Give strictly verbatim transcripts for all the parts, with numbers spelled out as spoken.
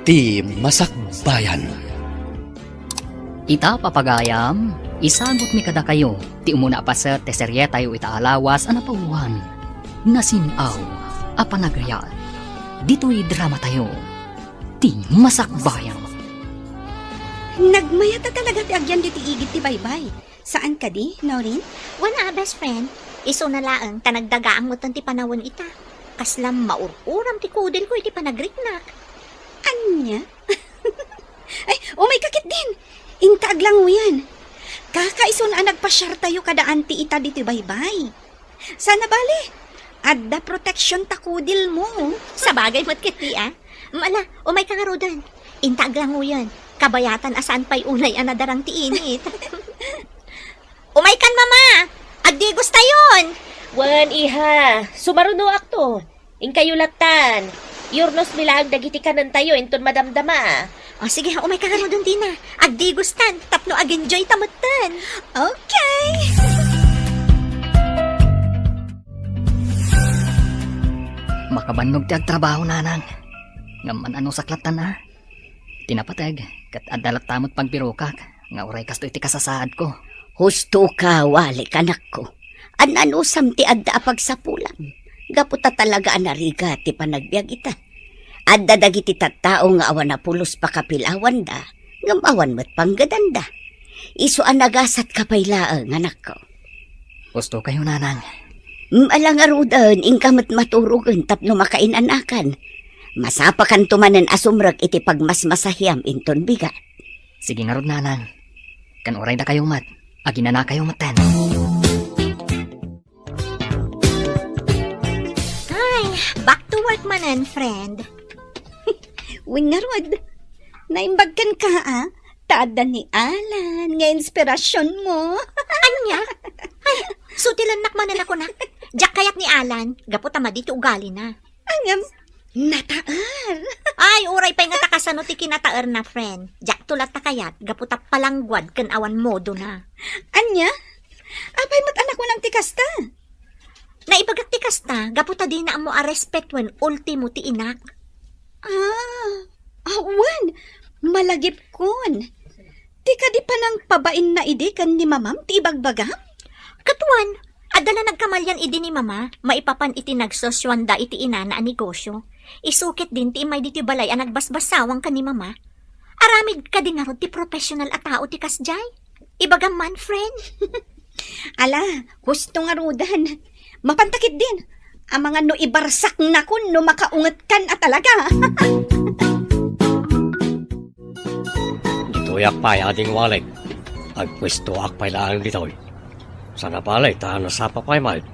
Ti Masakbayan. Ita, papagayam, isagutmi kadakayo ti umuna a paset ti serietayo ita a lawas a napauluan, Nasin-aw a Panagayat. Ditoy dramatayo, Ti Masakbayan. Nagmayat a talaga ti agyan ditoy igid ti baybay. Saan kadi, Noreen? Wen a, best friend. Isuna laeng ta nagdagaang metten ti panawen ita. Kasla maur-uram ti kudilko iti panagriknak. Ania? Ay, umayka ketdin. Inka aglanguyan. Kakaisuna a nagpasiartayo kada anti ita ditoy baybay. Saan a bale, adda protection ta kudilmo. Sabagay met ketdi, a. Mala, umayka ngaruden. Inta aglanguyan. Kabayatan a saan pay unay a nadarang ti init. Umaykan, Mama! Agdigostayon! Wen, iha, sumarunoakto. Inkayo lattan. Iurnosmi laeng dagiti kanentayo inton madamdama. O, sige, umayka ngaruden, Dina. Agdigostan tapno agenjoyta metten. Okay. Makabannog ti agtrabaho, nanang. Ngem man-anusak lattan, a. Ti napateg, ket adda latta met pagbirokak nga uray kastoy ti kasasaadko. Husto ka, Walik, anakko. An-anusam ti adda a pagsapulam, gapu ta talaga a narigat ti panagbiag ita. Adda dagiti tattao nga awan a pulos pakapilawanda, ngem awan met panggedanda. Isu a nagasatka pay laeng, anakko. Husto kayo, nanang. Mm, ala ngaruden, inka met maturogen tapno makain-anakan. Masapakanto manen a sumrek iti pagmasmasahiam inton bigat. Sige ngarud, nanang. Ken uray dakayo met, aginanakayo metten. Ay, back to work manen, friend. Wen ngarud, naimbag kenka, a? Ta adda ni Alan nga inspirasionmo. Ania? Ay, sutilennak manen a kunak. Diak kayat ni Alan, gapu ta madi ti ugalina. Ngem, nataer. Ay, uray pay ngata kasano ti kinataerna, friend. Diakto latta kayat, gapu ta palangguad ken awan modona. Ania? Apay met a nakunam ti kasta? Naibagak ti kasta, gapu ta dina ammo a respetuen ultimo ti inak. Ah, awan, malagipkon. Ti kadi panangpabainna idi ken ni mamam ti ibagbagam? Ket wen, adda la nagkamalian idi ni mama, maipapan iti nagsosuanda iti inana a negosio. Isu ketdin ti immay ditoy balay a nagbasbasawang ken ni mama. Aramid kadi ngarud ti professional a tao ti kasdiay? Ibagam man, friend. Ala, husto ngaruden. Mapanta ketdin. Amangan no ibarsaknakon no makaungetkan a talaga. Ditoyak pay, Ading Walik. Agpuestoak pay laeng ditoy. Saan a bale ta nasapa pay met.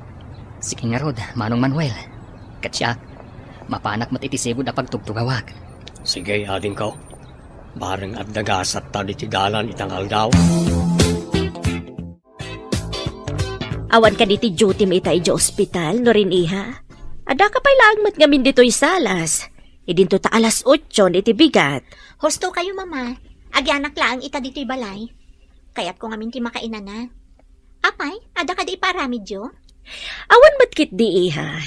Sige ngarud, Manong Manuel. Ket siak, mapanak met iti sigud a pagtugtugawak. Sige, adingko. Bareng adda gasatta ditoy dalan ita nga aldaw. Awan kadi ti duty-mi ita idiay ospital, Noreen, iha? Addaka pay laeng met ngamin ditoy salas. Idinto ta alas otson iti bigat. Husto kayo, Mama. Agianak laeng ita ditoy balay. Kayatko ngamin ti makainana. Apay, adda kadi ipaaramidyo? Awan met ketdi, iha.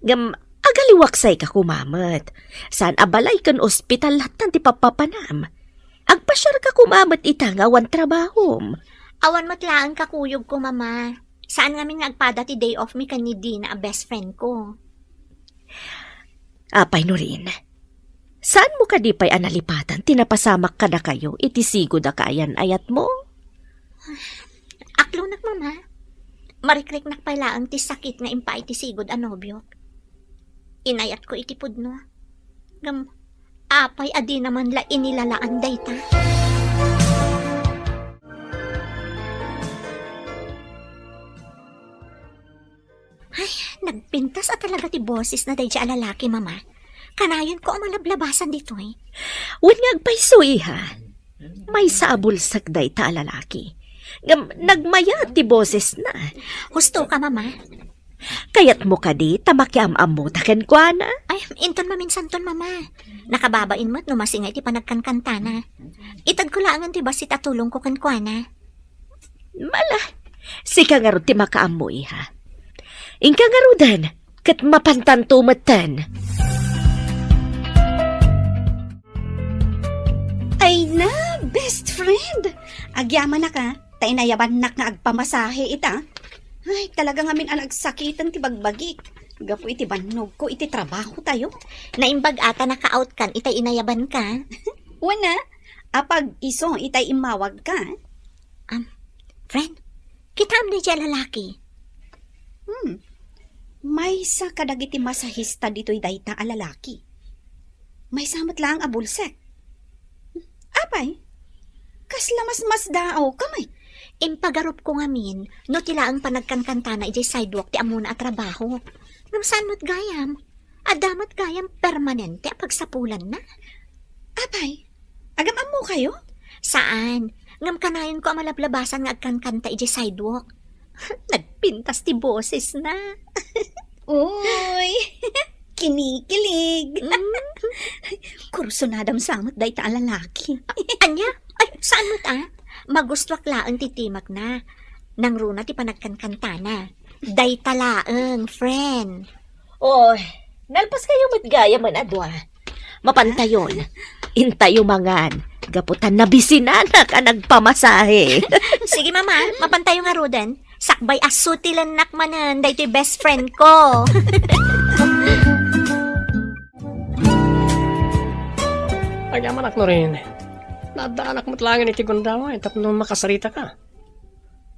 Ngem, agaliwaksayka koma met. Saan a balay ken ospital lattan ti pappapanam. Agpasiarka koma met ita nga awan trabahom. Awan met laeng kakuyogko, Mama. Saan ngamin nga agpada ti day off mi ken ni Dina a best friend ko. Apay, Noreen, saanmo kadi pay a nalipatan ti napasamak kadakayo iti sigud a kaayan-ayatmo? Aklonak, Mama. Marikriknak pay laeng ti sakit nga impaay ti sigud a nobiok. Inayatko iti pudno. Ngem, apay a dina man la inilalaan dayta? Ay, nagpintas a talaga ti bosesna daydiay a lalaki, Mama. Kanayonko a malablabasan ditoy. Wen nga agpayso, iha. Maysa a bulsek dayta a lalaki. Ngem nagmayat ti bosesna. Husto ka, Mama. Kayatmo kadi ta makiam-ammota kenkuana? Ay, inton maminsanton, Mama. Nakababain met no masingay ti panagkankantana. Itedko laengen ti bassit a tulongko kenkuana. Mala, sika ngarud ti makaammo, iha. Inka ngaruden, ket mapantanto metten. Best friend! Agyamanak, a, ta inayabannak nga agpamasahe ita. Ay, talaga ngamin a nagsakiten ti bagbagik gapu iti bannogko iti trabahotayo. Naimbag a ta naka-out kan itay inayabanka. Wen a, apag isu itay immawagka. Am, friend, kitaem daydiay a lalaki. Hmm. Maysa kadagiti masahista ditoy dayta a lalaki. Maysa met laeng a bulsek. Apay, kasla masmasdaawka met? Impagarupko ngamin no ti laeng panagkankantana idiay sidewalk ti ammona a trabaho. Ngem saan met gayam? Adda met gayam permanente a pagsapulanna. Apay, agam-ammokayo? Saan. Ngem kanayonko a malablabasan nga agkankanta idiay sidewalk. Nagpintas ti bosesna. Uy, kinikilig. Mm. Kursunadam sa met dayta a lalaki. Ania? Ay, saan met a? Magustuak laeng ti timekna. Nangruna ti panagkankantana. Dayta laeng, friend. Oy, nalpaskayo met gayam a dua. Mapantayon. Intayo mangan. Gapu ta nabisinanak a nagpamasahe. Sige, mama. Mapantayo ngaruden. Sakbay a sutilennak manen daytoy best friend ko. Agyamanak, Norin. Naaddaanak met laengen iti gundaway tapno makasaritaka.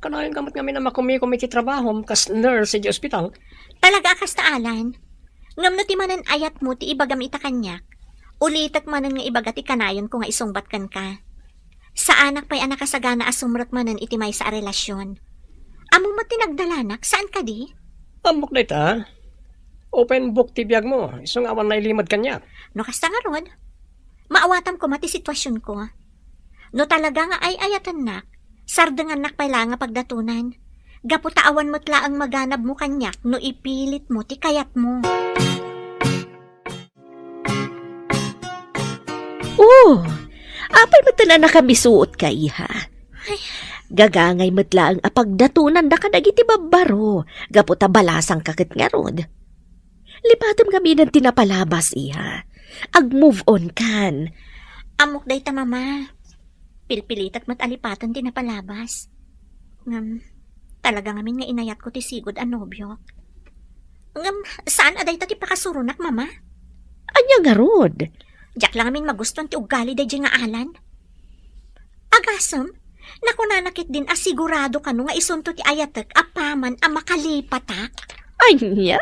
Kanayonka met ngamin a makumikom iti trabahom kas nurse iti ospital. Talaga a kasta, Alan? Ngem no ti manen ayatmo ti ibagam ita kaniak, ulitek manen nga ibaga ti kanayonko nga isungbat kenka. Saanak pay a nakasagana a sumrek manen iti maysa a relasion. Ammom met ti nagdalanak, saan kadi? Ammok dayta. Open book ti biagmo, isu nga awan nailimed kaniak. No kasta ngarud, maawatam koma ti situasionko. No talaga nga ay-ayatennak, sardengannak pay laeng a pagdatonan. Gapu ta awan met laeng maganabmo kaniak no ipilitmo ti kayatmo. Oh, apay met a nakamisuotka, iha? Ay. Gagangay met laeng a pagdatonanda kadagiti babbaro, gapu ta balasangka ket ngarud. Lipatem ngamin ti napalabas, iha. Ag-move on kan. Ammok dayta, mama. Pilpilitek met a lipaten ti napalabas. Ngem, talaga ngamin nga inayatko ti sigud a nobiok. Ngem, saan a dayta ti pakasuronak, mama? Ania ngarud? Diak la ngamin magustuan ti ugali daydiay nga Alan. Agasem, nakunana ketdin a sigurado kano nga isunto ti ayatek apaman a makalipatak. Ania?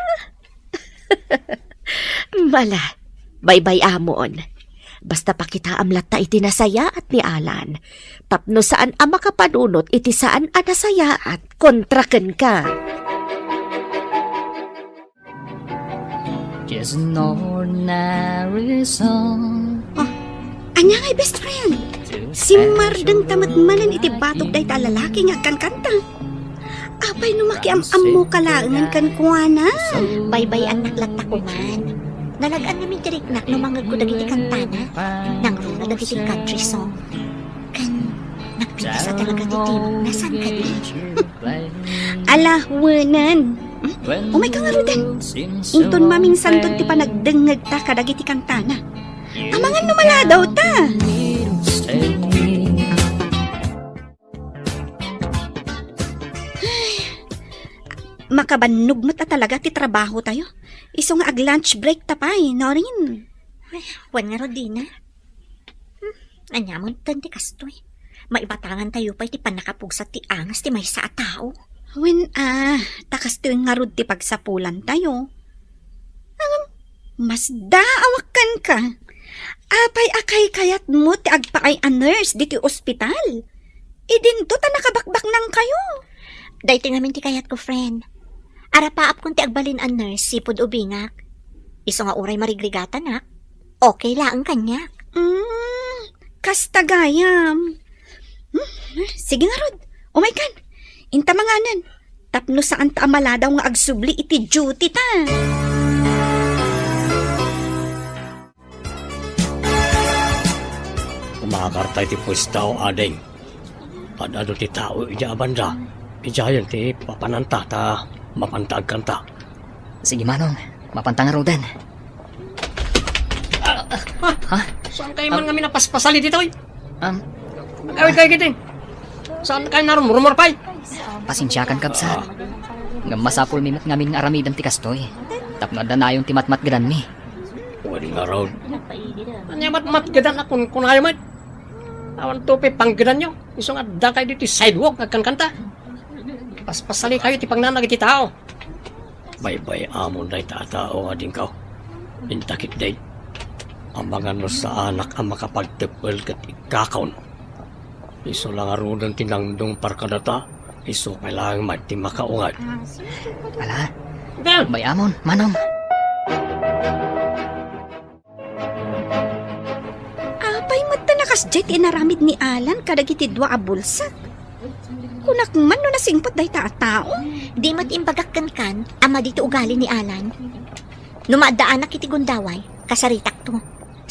Mala, baybay-amon. Basta pakitaam latta iti nasayaat ni Alan, tapno saan a makapanunot iti saan a nasayaat kontra kenka. Just an ordinary song. Oh, ania ngay, best friend? Simmardengta met manen iti batog dayta a lalaki nga agkankanta. Apay no makiam-ammoka laengen kenkuana? Baybay-annak latta koman. Nalag-an ngamin ti riknak no mangngegko dagiti kantana. Nangruna dagiti country song. Ken nagpintas a talaga ti timekna, saan kadi? Ala, wenen. Hmm? Umayka ngaruden. Inton maminsanton ti panagdengngegta kadagiti kantana. Amangan no maladawta. Ay, makabannog met a talaga ti trabahotayo. Isu nga ag-lunch break ta pay, Norin. Ay, wen ngarud, Dina. Hmm, ania met ti kastoy? Maibatangantayo pay ti pannakapugsat ti angas ti maysa a tao. Wen a, ta kastoy ngarud ti pagsapulantayo. Ngem, masdaawak kenka. Apay a kaykayatmo ti agpaay a nurse ditoy ospital? Idinto ta nakabakbaknangkayo. Daytoy ngamin ti kayatko, friend. Arapaapkon ti agbalin a nurse, sipud ubingak. Isu nga uray marigrigatanak, okay laeng kaniak. Mm, kasta gayam. Hmm, sige ngarud, umaykan. Inta manganen. Tapno saanta a maladaw nga agsubli iti duty ta. Umakarta iti puestayo, ading. Ad-adu ti tao idiay a banda. Idiayen ti papananta ta mapanta agkanta. Sige, Manong. Mapanta ngaruden. Ha? Saan kayo man kami napaspasali ditoy? Um, Ay, kay kiting. Saan kayo narumurmur pay? Pasensiakan, kabsat. Ngem masapulmi met ngamin nga aramidem ti kastoy. Tapno adda nayon ti matmatgedanmi. Wen ngarud. Ania matmatgedan a kunkunayo met? Awan to pay panggedanyo. Isu nga adda kayo ditoy sidewalk nga agkankanta. Paspasali kayo ti pangnana dagiti tao. Baybay-amon dayta a tao nga dinkaw. Inta ketdi. Amangan no saanak a makapagteppel ket ikkakon. Isu la ngaruden ti nangdungpar kadata, isu pay laeng met ti makaunget. Ala, Dang! Bay-amon, manong. Apay met ta nakasdiay ti inaramid ni Alan kadagiti dua a bulsek? Kunak man no nasingpet dayta a tao? Di met imbagak kenkan a madi ti ugali ni Alan. No maaddaanak iti gundaway, kasaritakto.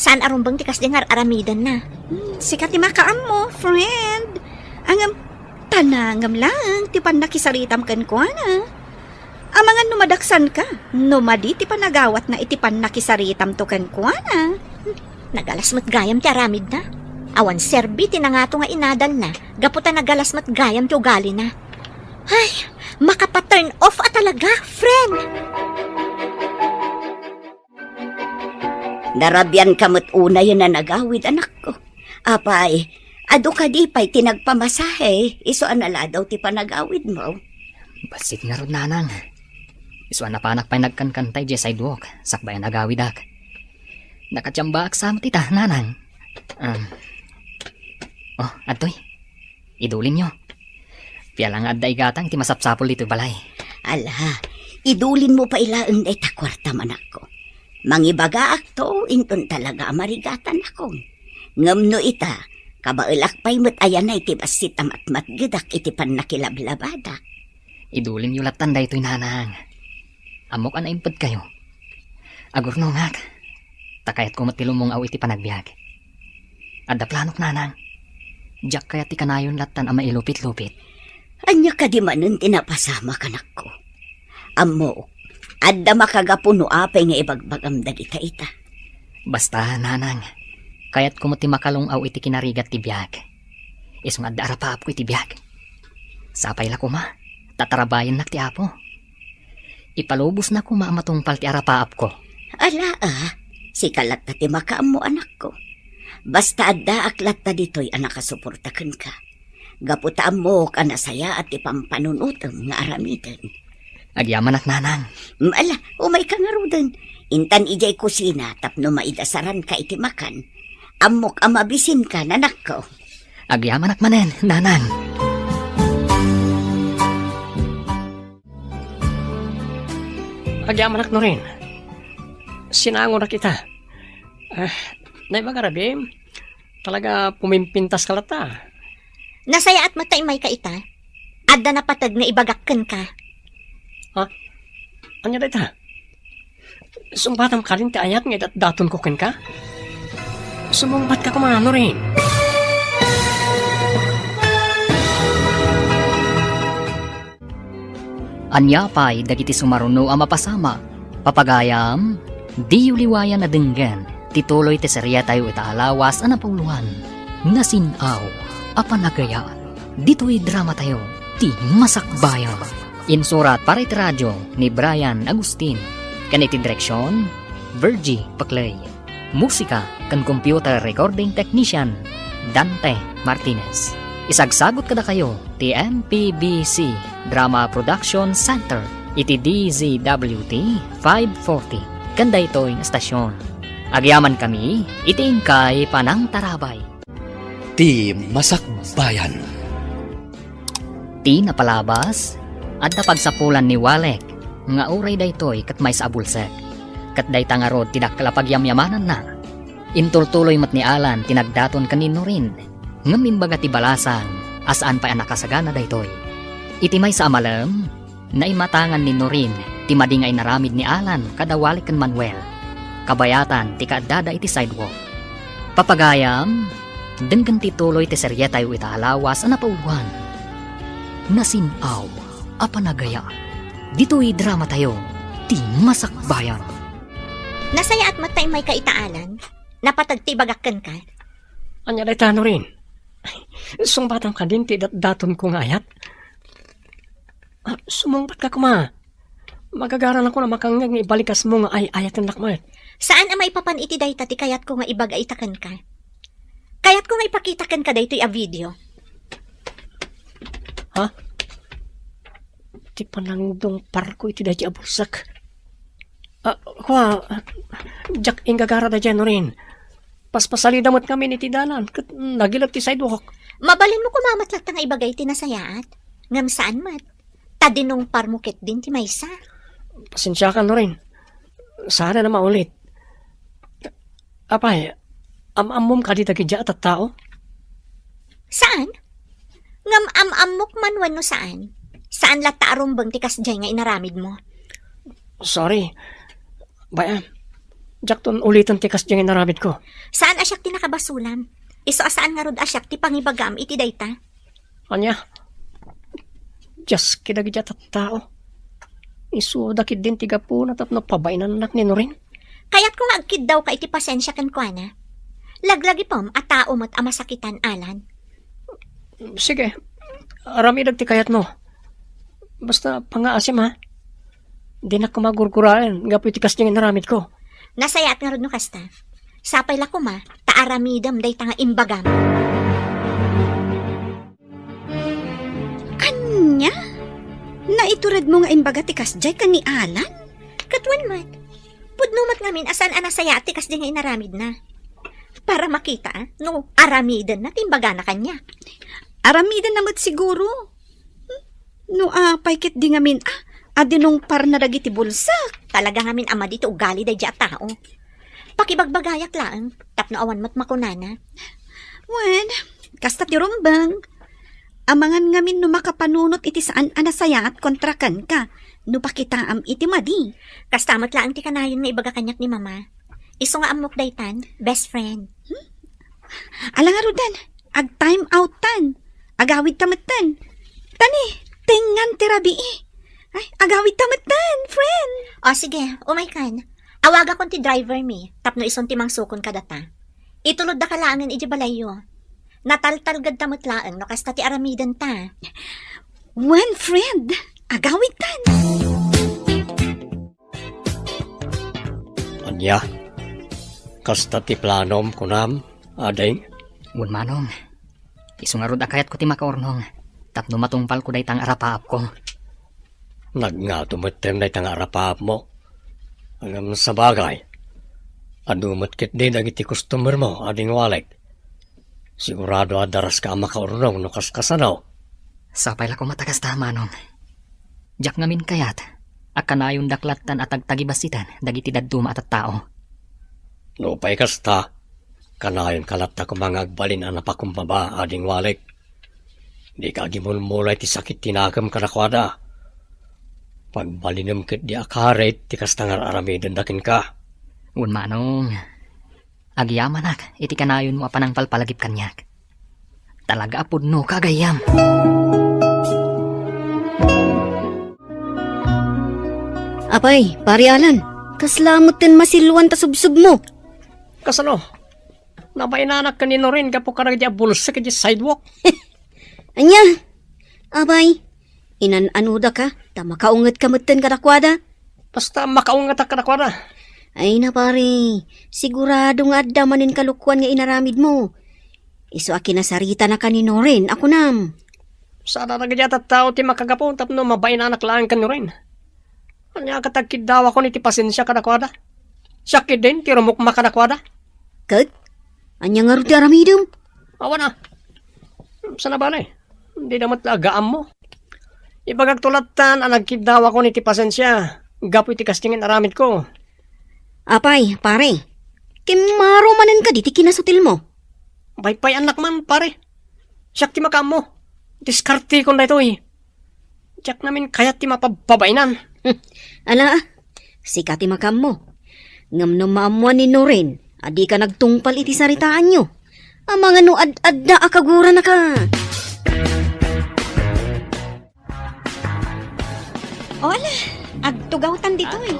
Saan a rumbeng ti kasdi nga ar-aramidenna. Hmm, sika ti makaammo, friend. Ngem, tanangem laeng ti pannakisaritam kenkuana. Amangan no madaksanka, no madi ti panagawatna iti pannakisaritamto kenkuana. Nagalas met gayam ti aramidna. Awan serbi ti nangato nga inadalna, gapu ta nagalas met gayam ti ugalina. Ay, makapa-turn off a talaga, friend! Narabianka met unayen a nagawid, anakko. Apay, adu kadi pay ti nagpamasahe, isu a naladaw ti panagawidmo? Bassit ngarud, nanang. Isu a napanak pay nagkankanta idiay sidewalk, sakbay a nagawidak. Nakatiambaak sa met ita, nanang. Um, oh, adtoy. Idulinyo. Piala nga adda igatang ti masapsapul ditoy balay. Ala, idulinmo pay laeng dayta kuartam, anakko. Mangibagaakto inton talaga a marigatanakon. Ngem no ita, kabaelak pay met a yanay ti bassit a matmatgedak iti pannakilablabadak. Idulinyo lattan daytoy, nanang. Ammok a naimpedkayo. Agurnongak. Ta kayatko met ti lumung-aw iti panagbiag. Adda planok, nanang. Diak kayat ti kanayon lattan a mailupit-lupit. Ania kadi manen ti napasamak, anakko? Ammok, adda makagapu no apay nga ibagbagam dagita ita. Basta, nanang, kayatko met ti makalung-aw iti kinarigat ti biag. Isu nga adda arapaapko iti biag. Sapay la koma, ta tarabayennak ti Apo. Ipalubosna koma a matungpal ti arapaapko. Ala a, sika latta ti makaammo, anakko. Basta addaak latta ditoy a nakasuporta kenka. Gapu ta ammok a nasayaat ti pampanunotem nga aramiden. Agyamanak, nanang. Mm, ala, umayka ngaruden. Intan idiay kusina tapno maidasaranka iti makan. Ammok a mabisinka, anakko. Agyamanak manen, nanang. Agyamanak, Norin. Sinangonak ita. Ah, naibaga rabiim, talaga pumimpintas ka latta. Nasayaat met ta immayka ita. Adda napateg nga ibagak kenka. Ha? Ania dayta? Sungbatam kadin ti ayat nga idatdatonko kenka? Sumungbatka koma, Norin. Ania pay dagiti sumaruno a mapasamak? Papagayam, diyo liwayan a denggen ti tuloy ti serietayo ita a lawas a napauloan, Nasin-aw a Panagayat, ditoy dramatayo, ti Masakbayan. Insurat para iti radio ni Brian Agustin, ken iti direksion, Virgie Paclay. Musika ken computer recording technician, Dante Martinez. Isagsagut kadakayo ti M P B C Drama Production Center iti D Z W T five forty ken daytoy nga estasion. Agyamankami iti inkay panangtarabay. Ti Masakbayan. Ti napalabas, adda pagsapulan ni Walek nga uray daytoy ket maysa a bulsek. Ket dayta ngarud ti dakkel a pagyamyamananna. Intultuloy met ni Alan ti nagdaton ken ni Norin, ngem imbaga ti balasang a saan pay a nakasagana daytoy. Iti maysa a malem, naimatangan ni Norin ti madi nga inaramid ni Alan kada Walek ken Manuel. Kabayatan ti kaaddada iti sidewalk. Papagayam, denggen ti tuloy ti serietayo ita a lawas a napauloan, Nasin-aw a Panagayat, ditoy dramatayo, ti Masakbayan. Nasayaat met ta immayka ita, Alan. Napateg ti ibagak kenka. Ania dayta, Norin? Sungbatam kadin ti datdatonko nga ayat? Ah, sumungbatka koma. Magagaranakon a makangngeg nga ibalikasmo nga ay-ayatennak met. Saan a maipapan iti dayta ti kayatko nga ibaga ita kenka. Kayatko nga ipakita kenka daytoy a video. Ha? Ti panangdungparko iti daydi a bulsek. Ah, kua, diak inggagara daydiay, Norin. Paspasalida met ngamin iti dalan, ket nagilek ti sidewalk. Mabalinmo koma met latta nga ibaga iti nasayaat. Ngem saan met. Ta dinungparmo ketdin ti maysa. Pasensiakan, Norin. Saan a maulit. Apay, am-ammom kadi dagidiay a tattao? Saan? Ngem am-ammok man wenno saan? Saan latta a rumbeng ti kasdiay nga inaramidmo? Sorry. Bay-am, diakton uliten ti kasdiay nga inaramidko. Saan a siak ti nakabasolam? Isu a saan ngarud a siak ti pangibagam iti dayta? Ania? Diaski dagidiay a tattao. Isuda ketdin ti gapuna tapno pabainannak ni Norin. Kayatko nga agkiddawka iti pasensia kenkuana. Laglagipem a tao met a masakitan, Alan. Sige, aramidek ti kayatmo. Basta pangngaasim, ha? Dinak koma gurguraen gapu iti kasdiay nga inaramidko. Nasayaat ngarud no kasta. Sapay la koma, ta aramidem dayta nga imbagam. Ania? Naituredmo nga imbaga ti kasdiay ken ni Alan? Ket wen met, pudno met ngamin a saan a nasayaat ti kasdiay nga inaramidna. Para makita, no aramidenna ti imbagana kaniak. Aramidenna met siguro. No apay ketdi ngamin a, a dinungparna dagiti bulsek. Talaga ngamin a madi ti ugali daydiay a tao. Pakibagbagayak laeng, tapno awan met makunana. Wen, kasta ti rumbeng. Amangan ngamin no makapanunot iti saan a nasayaat kontra kenka, no pakitaam iti madi. Kasta met laeng ti kanayon nga ibaga kaniak ni Mama. Isu nga ammok daytan, best friend. Hmm? Ala ngaruden, ag-time out-tan. Agawidka metten. Tani, tengngan ti rabii. Ay, agawidka metten, friend. O, sige, umaykan. Awagakon ti driver mi, tapno isun ti mangsukon kadata. Ituloddaka laengen idiay balayyo. Nataltalgedta met laeng no kasta ti aramidenta. Wen, friend, agawidtan. Ania? Kasta ti planom, kunam, ading? Wen, manong. Isu ngarud a kayatko ti makaurnong tapno matungpalko dayta nga arapaapko. Nagngato metten dayta nga arapaapmo. Ngem sabagay, adu met ketdi dagiti customermo, ading Walek. Sigurado a daraska a makaurnong no kaskasano. Sapay la koma ta kasta, manong. Diak ngamin kayat a kanayondak lattan a tagtagibassitan dagiti dadduma a tattao. Nupay kasta, kanayonka latta koma nga agbalin a napakumbaba, ading Walek. Dika agimulmula iti sakit ti nakem kadakuada. Pagbalinem ketdi a karit ti kasta nga ar-aramidenda kenka. Wen, manong. Agyamanak iti kanayonmo a panangpalpalagip kaniak. Talaga a pudnoka a gayyem. Apay, Pari Alan, kasla metten masilluan ta subsubmo? Kasano? Nabainanak ken ni Norin gapu kadagiti a bulsek iti sidewalk. Ania? Apay, inan-anodaka ta makaungetka metten kadakuada? Basta makaungetak kadakuada. Ay na, pare, sigurado nga adda manen kalukuan nga inaramidmo. Isu a kinasaritanaka ni Noren a kunam. Saan a dagiti a tattao ti makagapu tapno mabainanak laeng ken Noren. Ania ket agkiddawakon iti pasensia kadakuada? Siak ketdin ti rumukma kadakuada. Ket? Ania ngarud ti aramidem? Awan a. Saan a bale? Dida met la agaammo. Ibagakto lattan a nagkiddawakon iti pasensia gapu iti kasdiay nga inaramidko. Apay, pare, kimmaro manen kadi ti kinasutilmo? Paypayannak man, pare. Siak ti makaammo. Diskartekon daytoy. Diak namin kayat ti mapababainan. Ala, sika ti makaammo. Ngem no maammoan ni Noren a dika nagtungpal iti saritaanyo, amangan no ad-adda a kaguranaka. Ala, agtugawtan ditoy.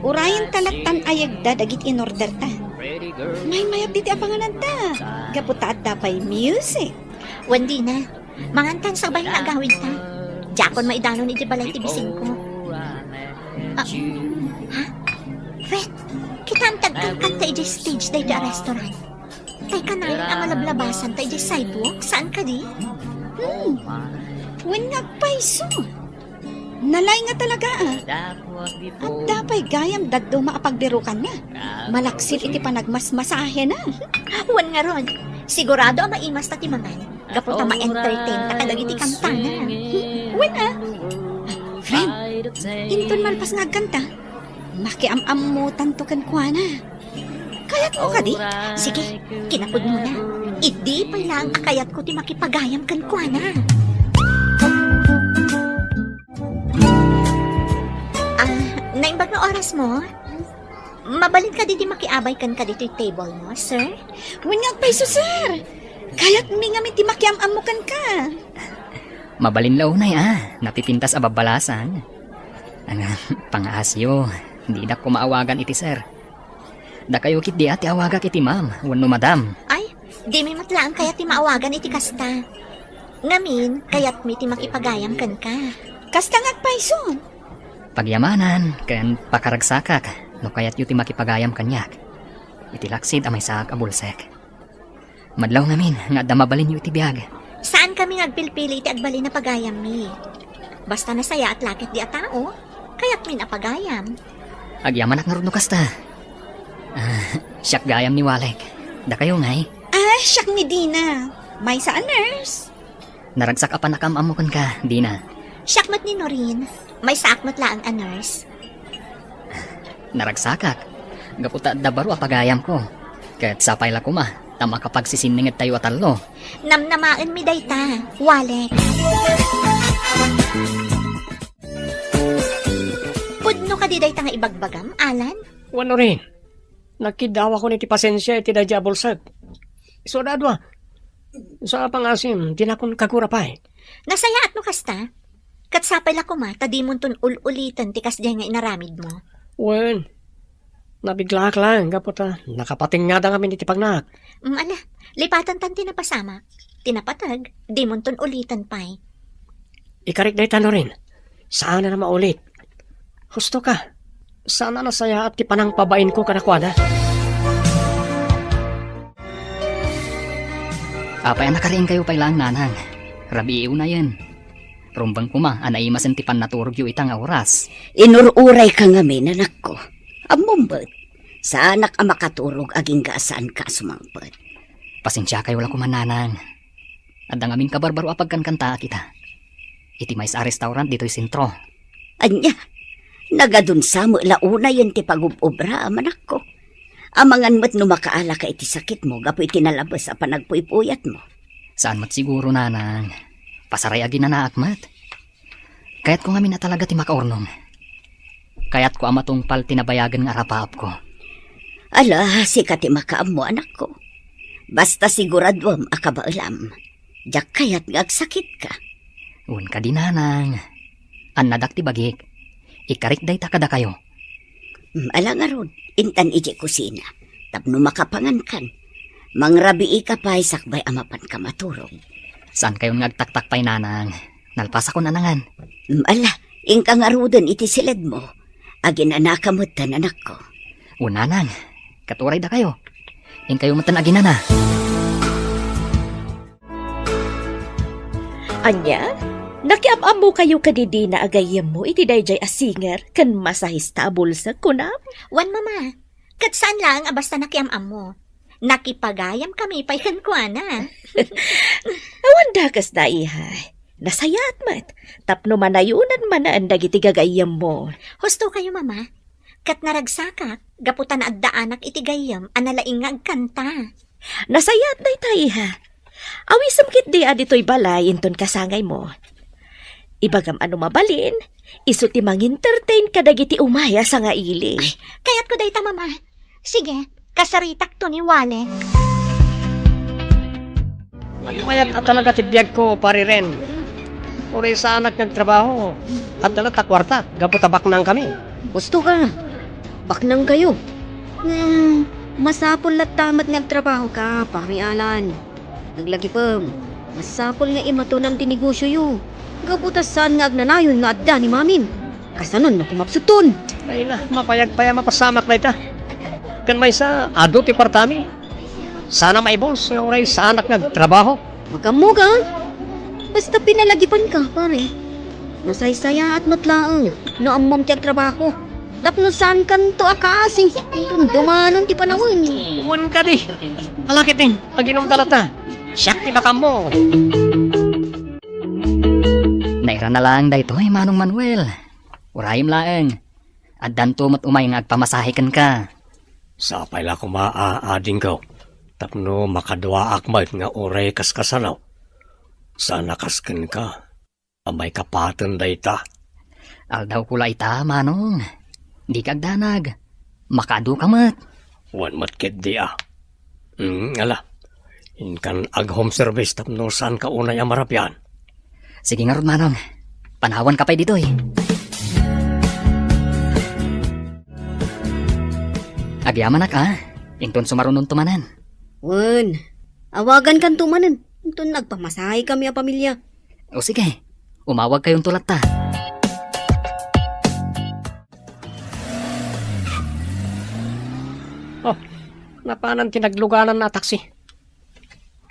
Urayen ta lattan ayegda dagiti inorderta. Maymayat diti apangananta. Gapu ta adda pay music. Wen, Dina, mangankan sakbay nga agawidta. Diakon maidanon iti balay ti bisingko. Ah, ha? Wen, kitaem ti agkankanta idiay stage daytoy a restaurant. Tay kanayon a malablabasanta idiay sidewalk, saan kadi? Hmm. Wen nga agpayso. Nalaing nga talaga, ah. Adda pay gayam dadduma a pagbirukanna. Malaksid iti panagmasmasahena. Wen ngarud, sigurado a maimasta ti mangan. Gapu ta ma-entertain ta kadagiti kantana. Wen, ah. Friend, inton malpas nga agkanta, makiam-ammotanto kenkuana. Kayatmo kadi? Sige, kinapudnona. Idi pay laeng a kayatko ti makipagayam kenkuana. Ah, naimbag nga orasmo? Mabalin kadi ti makiabay kenka ditoy tablemo, sir? Wen nga agpayso, sir. Kayatmi ngamin ti makiam-ammo kenka. Mabalin la unay, ah. Napipintas a babbalasan. Ang pangaasyo, dinak koma awagan iti sir. Dakayo ketdi a ti awagak iti ma'am wenno madam. Ay, dimi met laeng kayat ti maawagan iti kasta. Ngamin, kayatmi ti makipagayam kenka. Kasta nga agpayso. Pagyamanan ken pakaragsakak no kayatyo ti makipagayam kaniak iti laksid a maysaak a bulsek. Madlaw ngamin nga adda mabalinyo iti biag. Saankami nga agpilpili iti agbalin a pagayammi. Basta nasayaat la ketdi a tao, kayatmin a pagayam. Agyamanak ngarud no kasta. Ah, siak gayam ni Walek. Dakayo ngay? Ah, siak ni Dina. Maysa a nurse. Naragsak a pannakaam-ammo kenka, Dina. Siak met ni Norin. Maysaak met laeng a nurse. Naragsakak, gapu ta adda baro a pagayamko. Ket sapay la koma ta makapagsisinningedtayo a tallo. Namnamaenmi dayta, Walek. Pudno kadi dayta nga ibagbagam, Alan? Wen, Norin. Nagkiddawakon iti pasensia iti daydiay a bulsek. Isu a dua. Sa pangasim, dinakon kagura pay. Nasayaat no kasta. Ket sapay la koma ta dimonton ul-uliten ti kasdiay nga inaramidmo. Wen, nabiglak laeng gapu ta nakapatingngada ngamin iti pagnak. Mm, ala, lipatantan ti napasamak. Ti napateg, dimonton uliten pay. Ikarik dayta, Norin. Saan a maulit. Husto ka. Saan a nasayaat ti panangpabainko kadakuada. Apay a nakariingkayo pay laeng, nanang? Rabii unayen. Rumbeng koma a naimasen ti pannaturogyo ita nga oras. Inur-urayka ngamin, anakko. Ammom met, saanak a makaturog agingga a saanka a sumangpet. Pasensiakayo la koma, nanang. Adda ngamin kabarbaro a pagkankantaak ita. Iti maysa a restaurant ditoy sentro. Ania, nagadunsa met la unayen ti pagub-obra, anakko. Amangan met no makaalaka iti sakitmo gapu iti nalabes a panagpuypuyatmo. Saan met siguro, nanang. Pasaray a ginanaak met. Kayatko ngamin a talaga ti makaurnong. Kayatko a matungpal ti nabayagen nga arapaapko. Ala, sika ti makaammo, anakko. Basta siguraduem a kabaelam. Diak kayat nga agsakitka. Wen kadi, nanang. Annadak ti bagik. Ikarik dayta kadakayo. Mm, ala ngarud, intan idiay kusina tapno makapangankan. Mangrabiika pay sakbay a mapanka maturog. Saankayon nga agtaktak pay, nanang. Nalpasakon a nangan. Mm, ala, inka ngaruden iti siledmo. Aginanaka metten, anakko. O, nanang, ket uray dakayo. Inkayo metten aginana. Ania? Nakiam-ammokayo ken ni Dina a gayyemmo iti daydiay a singer ken masahista a bulsek, kunam? Wen, Mama. Ket saan laeng a basta nakiam-ammo. Nakipagayamkami pay kenkuana. Awan dakesna, iha. Nasayaat met tapno manayonan manen dagiti gagayyemmo. Hustokayo, Mama. Ket naragsakak gapu ta naaddaanak iti gayyem a nalaing nga agkanta. Nasayaat dayta, iha. Awisem ketdi a ditoy balay inton kasangaymo. Ibagam a no mabalin, isu ti mangentertain kadagiti umay a sangaili. Ay, kayatko dayta, Mama. Sige, kasaritakto ni Walek. Mayat a talaga ti biagko, Pari Ren. Uray saanak nga agtrabaho, adda latta kuarta gapu ta baknangkami. Husto ka. Baknangkayo. Hmm, masapul latta met nga agtrabahoka, Pari Alan. Naglagipem. Masapul nga imatonam ti negosioyo. Gapu ta saan nga agnanayon nga adda ni Mamim. Kasanon no kumapsutton? Ay na, mapayag pay a mapasamak dayta. Ken maysa, adu ti kuartami. Sana maibols nga uray saanak nga agtrabaho. Makammoka? Basta pinalagipanka, pare. Nasaysayaat met laeng no ammom ti agtrabaho. Tapno saankanto a kaasi, inton dumanon ti panawen. Wen kadi. Ala ketdin, aginumda latta. Siak ti makammo. Nairana laeng daytoy, Manong Manuel. Urayem laeng. Addanto met umay nga agpamasahe kenka. Sapay la koma a adingko, tapno makaduaak met nga uray kaskasano. Saan a kas kenka, a maikapaten dayta. Aldawko la ita, Manong. Dika agdanag. Makaadu ka met. Wen met ketdi a. Hmm, ala. Inkan ag-home service tapno saanka unay a marabian. Sige ngarud, Manong. Panawanka pay ditoy. Agyamanak a. Inton sumarunonto manen. Wen, awagankanto manen. Inton nagpamasahekami a pamilia. O sige, umawagkayonto latta. Oh, napanan ti naglugananna a taksi.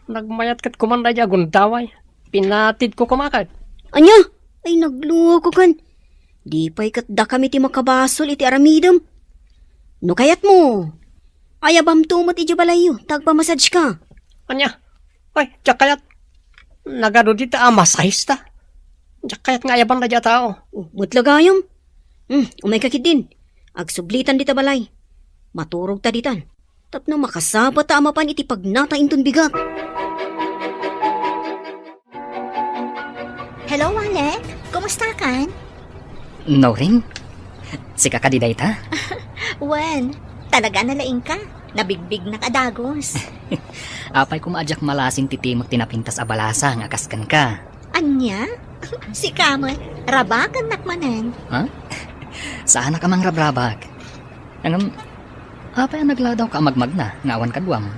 Nagmayat ket kuman daydi a gundaway. Pinatidko koma ket. Ania? Ay, nagluokokan. Di pay ket dakami ti makabasol iti aramidem. No kayatmo, ayabamto met idiay balayyo, ta agpamassageka. Ania? Ay, diak kayat. Nagadu dita a masahista. Diak kayat nga ayaban daydi a tao. Oh, met la gayam. Hmm, umayka ketdin. Agsublitan dita balay. Maturogta ditan. Tapno makasapata a mapan iti pagnata inton bigat. Hello, Alec. Kumusta kan? Norin? Sika kadi dayta? Wen, talaga nalaingka. Nabigbignak a dagus. Apay koma a diak malasin ti timek ti napintas a balasang a kas kenka. Ania? Sika met, rabakennak manen. Ha? Saanak a mangrabrabak. Ngem, apay a nagladawka a magmagna nga awan kaduam?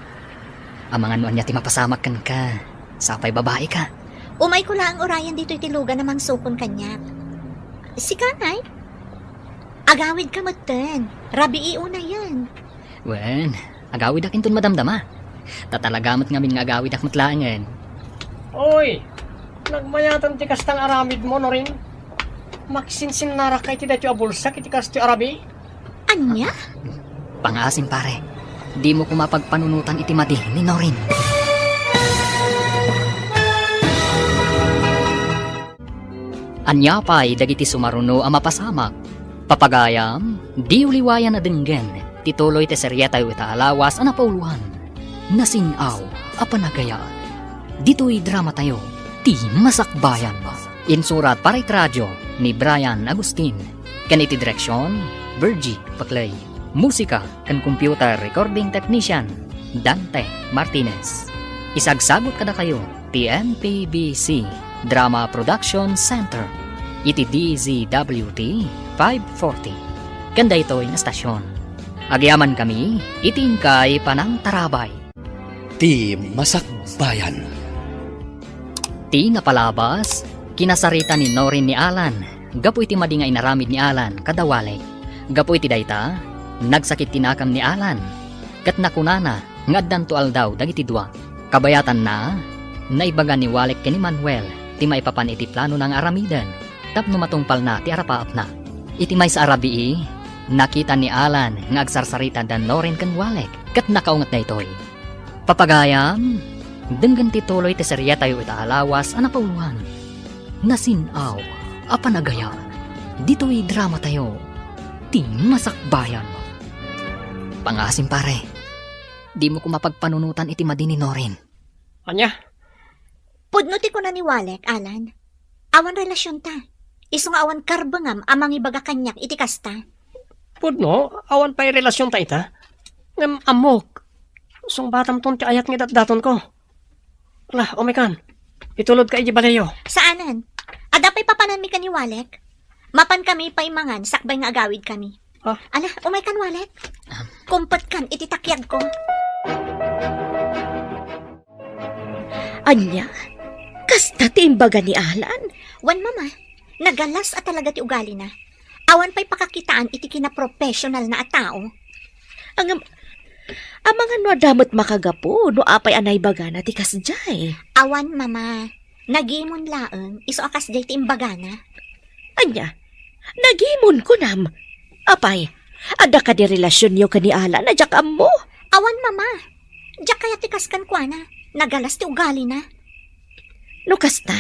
Amangan no ania ti mapasamak kenka. Sapay babaika. Umayko laeng urayen ditoy ti lugan a mangsukon kaniak. Sika, ay? Agawidka metten. Rabii unayen. Wen, agawidak inton madamdama. Ta talaga met ngamin nga agawidak met laengen. Oy, nagmayaten ti kasta nga aramidmo, Norin. Maksinsinnarak ka iti daytoy a bulsak iti kastoy a rabii. Ania? Pangaasim, pare. Dimo koma pagpanunotan iti madi ni Norin. Ania pay dagiti sumaruno a mapasamak? Papagayam, diyo liwayan a denggen ti tuloy ti serietayo ita a lawas a napauloan, Nasin-aw a Panagayat. Ditoy dramatayo, Ti Masakbayan. Insurat para iti radio ni Brian Agustin, ken iti direksion, Virgie Paclay. Musika ken computer recording technician, Dante Martinez. Isagsagut kadakayo ti M P B C Drama Production Center iti D Z W T five forty. Ken daytoy nga stasyon, agyamankami iti inkay panangtarabay. Ti Masakbayan. Ti napalabas, kinasarita ni Norin ni Alan gapu iti madi nga inaramid ni Alan kada Walek. Gapu iti dayta, nagsakit ti nakam ni Alan, ket nakunana nga addanto aldaw dagiti dua. Kabayatanna, naibaga ni Walek ken ni Manuel ti maipapan iti planona nga aramiden tapno matungpalna ti arapaapna. Iti maysa a rabii, nakita ni Alan nga agsarsarita da Norin ken Walek ket nakaunget daytoy. Papagayam, denggen ti tuloy ti serietayo ita a lawas a napauloan, Nasin-aw a Panagayat, ditoy dramatayo, Ti Masakbayan. Pangaasim, pare, dimo koma pagpanunotan iti madi ni Norin. Ania? Pudno ti kuna ni Walek, Alan. Awan relasionta. Isu nga awan karbengam a mangibaga kaniak iti kasta. Pudno, awan pay relasionta ita. Ngem ammok, sungbatamton ti ayat nga datdatonko. Ala, umaykan. Itulodka iti baleyo. Saanen. Adda pay papananmi ken ni Walek? Mapankami pay mangan sakbay nga agawidkami. Ah. Ala, umaykan, Walek. Ah. Kumpetkan iti takiagko. Ania? ti imbaga ni Alan? Wen, Mama, nagalas a talaga ti ugalina. Awan pay pakakitaan iti kinaprofessionalna a tao. Ngem, amangan no adda met makagapu no apay a naibagana ti kasdiay? Awan, Mama. Nagimon laeng, isu a kasdiay ti imbagana. Ania? Nagimon, kunam? Apay, adda kadi relasionyo ken ni Alan a diak ammo? Awan, Mama. Diak kayat ti kas kenkuana. Nagalas ti ugalina. No kasta,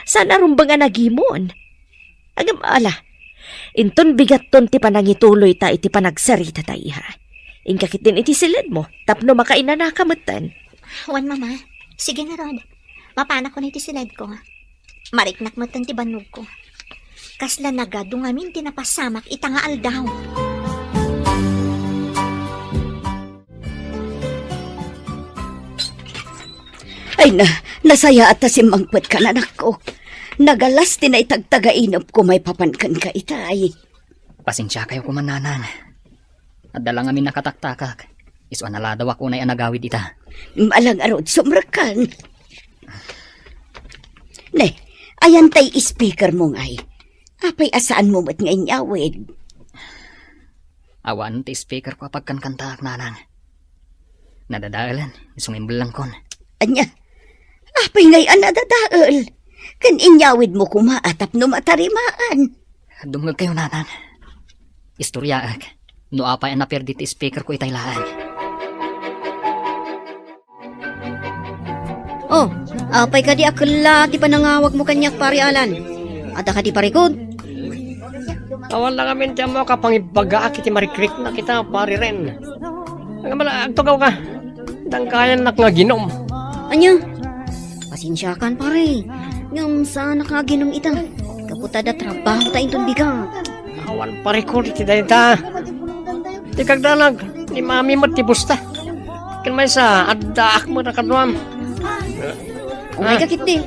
saan a rumbeng a nagimon? Ngem ala, inton bigatton ti panangituloyta iti panagsarita ta, iha. Inka ketdin iti siledmo tapno makainanaka metten. Wen, Mama. Sige ngarud. Mapanakon iti siledko. Mariknak metten ti bannogko. Kasla nagadu ngamin ti napasamak ita nga aldaw. Ay na, nasayaat ta simmangpetka, anakko. Nagalas ti naitagtagainepko maipapan kenka itay. Pasensiakayo koma, Nanang. Adda la ngamin nakataktakak. Isu a naladawak unay a nagawid ita. Ala ngarud, sumrekkan. Ne, ayan tay speakermo ngay. Apay a saanmo met nga inyawid? Awan ti speakerko a pagkankantaak, Nanang. Nadadaelen, isu nga imbellengkon. Ania? Apay ngay a nadadael? Ken inyawidmo koma a tapno matarimaan. Dumngegkayo, Nanang. Istoryaek no apay a naperdi ti speakerko itay laeng. Oh, apay kadi a kella ti panangawagmo kaniak, Pari Alan? Adda kadi parikod? Awan la ngamin ti ammok a pangibagaak iti marikriknak ita, Pari Ren. Ngem ala, agtugawka. Dangkayannak nga aginum. Ania? Pasensiakan, pare. Ngem saanak nga aginum ita. Gapu ta adda trabahota inton bigat. Awan parikod iti dayta. Ti kagdanag, ni Mami met ti busta. Ken maysa, addaak met a kaduam. Umayka ketdi.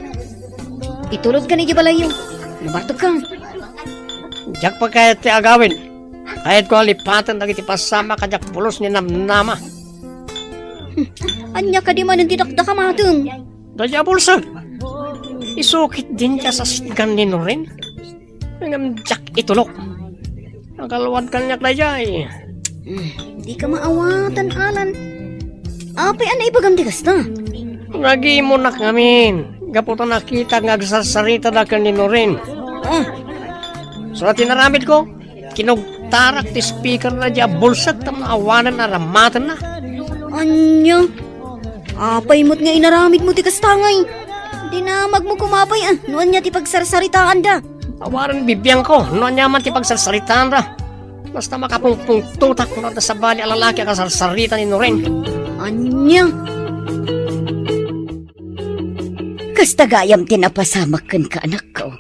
Itulodkan idiay balayyo. Lumartogka. Diak pay kayat ti agawid. Kayatko a lipaten dagiti pasamak a diak pulos ni namnama. Ania kadi manen ti dakdakamatem? Daydiay a bulsek. Isu ketdin ti asasitgan ni Norin. Ngem diak itulok. Nakaluad kaniak daydiay. Hmm, dika maawatan, Alan. Apay a naibagam ti kasta? Nagimonak ngamin. Gapu ta nakitak nga agsarsarita dagiti ni Norin. Ah. Sa tinaramidko, kinugtarak ti speaker daydiay a bulsek tapno awanen a rammatenna. Ania? Apay met nga inaramidmo ti kasta ngay? Dinamagmo koma pay, ah, no ania ti pagsarsaritaanda. Awanen bibiangko no ania man ti pagsarsaritaanda. Basta makapungpungtotak no adda sabali a lalaki a kasarsarita ni Noren. Ania? Kasta gayam ti napasamak kenka, anakko.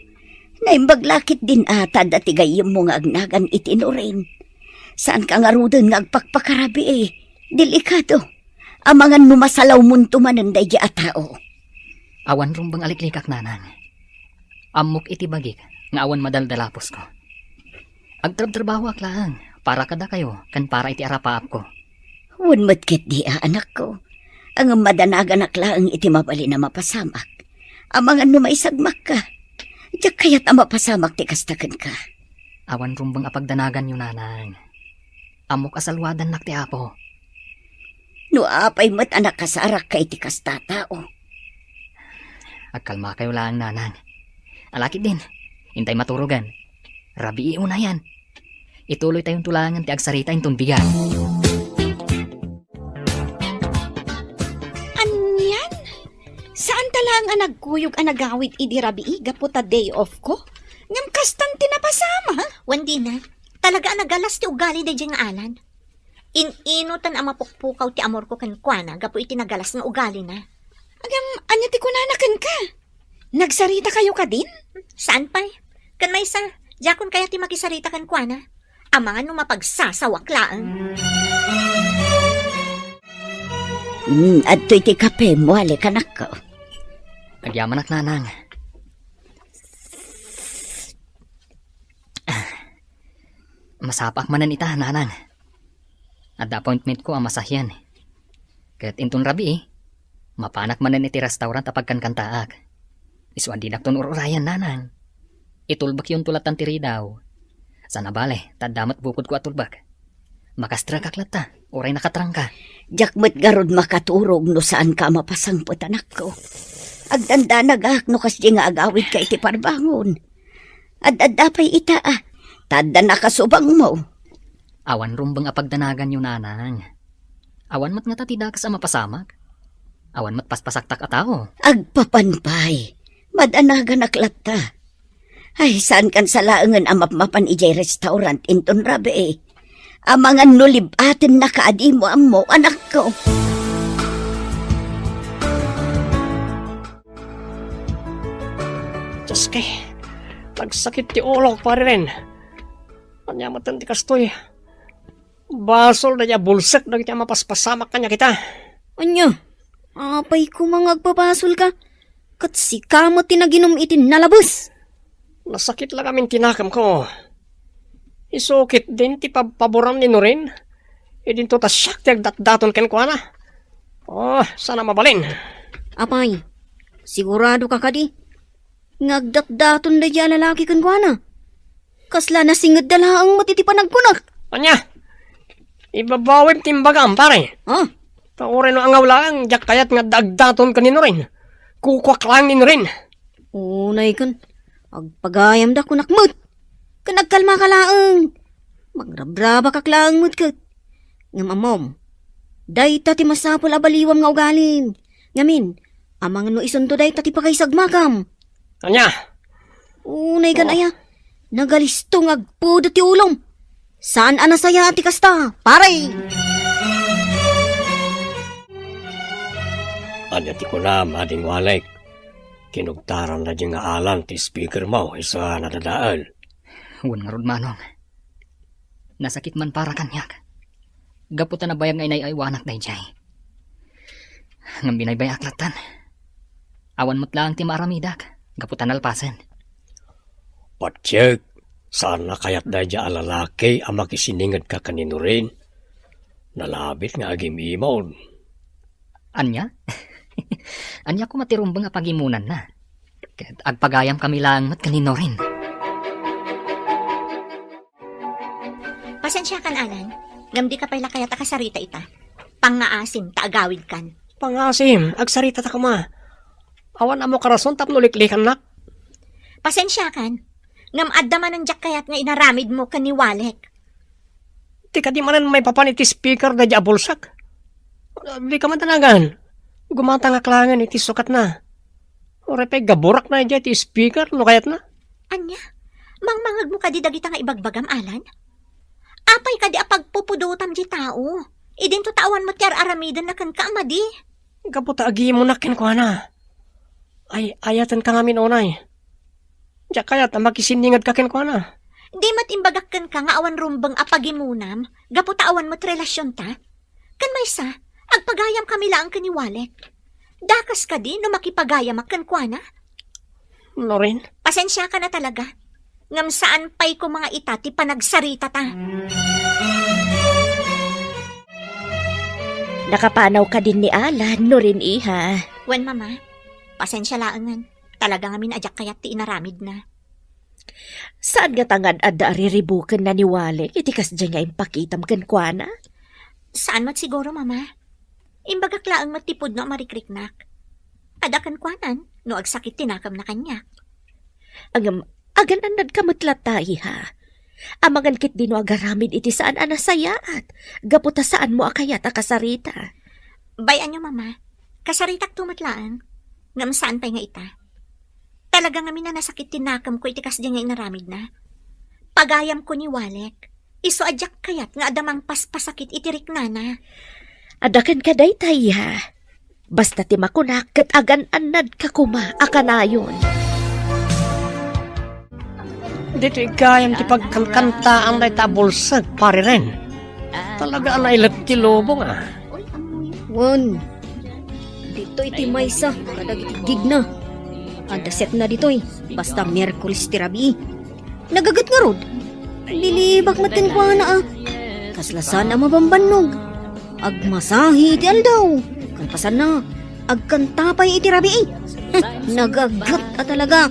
Naimbag la ketdin a ta adda ti gayyemmo nga agnagan iti Noren. Saanka ngaruden nga agpakpakarabii. Delikado. Amangan no masalawmonto manen daydiay a tao. Awan rumbeng a liklikak, Nanang. Ammok iti bagik nga awan madaldalaposko. Agtrabtrabahoak laeng para kadakayo ken para iti arapaapko. Wen met ketdi a, anakko. Ngem madanaganak laeng iti mabalin a mapasamak. Amangan no maisagmakka. Diak kayat a mapasamak ti kasta kenka. Awan rumbeng a pagdanaganyo, Nanang. Ammok a saluadannak ti Apo. No apay met a nakasarakka iti kasta a tao? Agkalmakayo laeng, Nanang. Ala ketdin, intay maturogen. Rabii unayen. Ituloytayonto laengen ti agsarita inton bigat. Anian? Saanta laeng a nagkuyog a nagawid idi rabii gapu ta day off ko? Ngem kastan ti napasama? Wen, dina. Talaga a nagalas ti ugali daydiay nga Alan. In-inutan a mapukpukaw ti amorko kenkuana gapu iti nagalas nga ugalina. Ngem ania ti kunana kenka? Nagsaritakayo kadin? Saan pay? Ken maysa, diakon kayat ti makisarita kenkuana. Amangan no mapagsasawak laeng. Hmm, adtoy ti kapemo, ali, kanakko. Agyamanak, Nanang. Masapaak manen ita, Nanang. Adda appointmentko a masahian. Ket inton rabii, mapanak manen iti restaurant a pagkankantaak. Isu a didakton ur-urayan, nanang. Itulbekyonto lattan ti ridaw. Saan a bale, ta adda met bukodko a tulbek. Makastrekak latta, uray nakatrangka. Diak met ngarud makaturog no saanka a mapasangpet, anakko. Agdandanagak no kasdi nga agawidka iti parbangon. Ad-adda pay ita, a. Ta adda nakasubangmo. Awan rumbeng a pagdanaganyo, nanang. Awan met ngata ti dakes a mapasamak. Awan met paspasaktak a tao. Agpapan pay. Madanaganak latta. Ay, saankan sa laengen a mapmapan idiay restaurant inton rabii. Amangan no lib-atennaka a dimo ammo, anakko. Diyos kay, nagsakit ti ulok, Pare Ren. Ania met ti kastoy? Basol daydi a bulsek dagiti a mapaspasamak kaniak ita. Ania? Apay koma nga agbabasolka? Ket sika met ti naginum iti nalabes. Nasakit la ngamin ti nakemko. Isu ketdin ti pabpaboran ni Norin. Idinto ta siak ti agdatdaton kenkuana. Oh, saan a mabalin. Apay, siguradoka kadi nga agdatdaton daydi a lalaki kenkuana? Kasla nasingedda laeng met iti panagkunak. Ania? Ibabawim ti imbagam, pare. Ha? Ta uray no angaw laeng, diak kayat nga agdatdaton ken ni Norin. Kukuak laeng ni Norin. Unay ken, agpagayamda kunak met. Ken agkalmaka laeng. Magrabrabakak laeng met ket. Ngem ammom, dayta ti masapul a baliwam nga ugalim. Ngamin, amangan no isunto dayta ti pakaisagmakam. Ania? Unay kan aya. Nagalisto nga agpudot ti ulom. Saan a nasayaat ti kasta, pare? Ania ti kunam, Ading Walek? Kinugtaran daydi nga Alan ti speaker mo, isu a nadadael. Wen ngarud, Manong. Nasakit man para kaniak. Gapu ta nabayag nga inay-aywanak daydiay. Ngem binaybay-ak lattan. Awan met laeng ti maaramidak, gapu ta nalpasen. Patiek, saan a kayat daydi a lalaki a makisiningedka ken ni Norin. Nalabit nga agim-imon. Ania? Ania koma ti rumbeng a pagimonanna? Ket agpagayamkami laeng met ken ni Norin. Pasensiakan, Alan, ngem dika pay la kayat a kasarita ita. Pangngaasim ta agawidkan. Pangngaasim, agsarita ta koma. Awan ammo karason tapno liklikannak. Pasensiakan, ngem adda manen diak kayat nga inaramidmo ken ni Walek. Ti kadi manen maipapan iti speaker daydi a bulsek. Dika madanagan. Gumatangak laengen iti sukatna. Uray pay gaburak na idiay ti speaker no kayatna. Ania? Mangmangegmo kadi dagita nga ibagbagam, Alan? Apay kadi a pagpupudotam di tao? Idinto ta awan met ti ar-aramidenna kenka a madi. Gapu ta agimonak kenkuana. Ay, ayatenka ngamin unay. Diak kayat a makisiningedka kenkuana. Di met imbagak kenka nga awan rumbeng a pagimonam gapu ta awan met relasionta? Ken maysa, agpagayamkami laeng ken ni Walek. Dakes kadi no makipagayamak kenkuana? Norin? Pasensiakan a talaga. Ngem saan pay koma nga ita ti panagsaritata. Nakapanaw kadin ni Alan, Norin, iha? Wen, Mama. Pasensia laengen. Talaga ngamin a diak kayat ti inaramidna. Saan ngata nga ad-adda a riribukenna ni Walek iti kasdiay nga impakitam kenkuana? Saan met siguro, Mama. Imbagak laeng met ti pudno a marikriknak. Adda kenkuanan no agsakit ti nakemna kaniak. Ngem, agan-annadka met latta, iha. Amangan ketdi no agaramid iti saan a nasayaat, gapu ta saanmo a kayat a kasarita. Bay-anyo, Mama. Kasaritakto met laeng. Ngem saan pay nga ita. Talaga ngamin a nasakit ti nakemko iti kasdi nga inaramidna. Pagayamko ni Walek, isu a diak kayat nga adda mangpaspasakit iti riknana. Adda kenka dayta, iha. Basta ti makunak ket agan-annadka koma a kanayon. Ditoy gayam ti pagkankantaan dayta a bulsek, Pare Ren. Talaga a nailet ti lubong, a. Wen, ditoy ti maysa kadagiti gigna. Adda setna ditoy, basta Miyerkules ti rabii. Nagaget ngarud. Lilibak met kenkuana a. Kasla saan a mabambannog. Agmasahi iti aldaw. Kalpasanna, Agkanta pay iti rabii. Nagaget a talaga.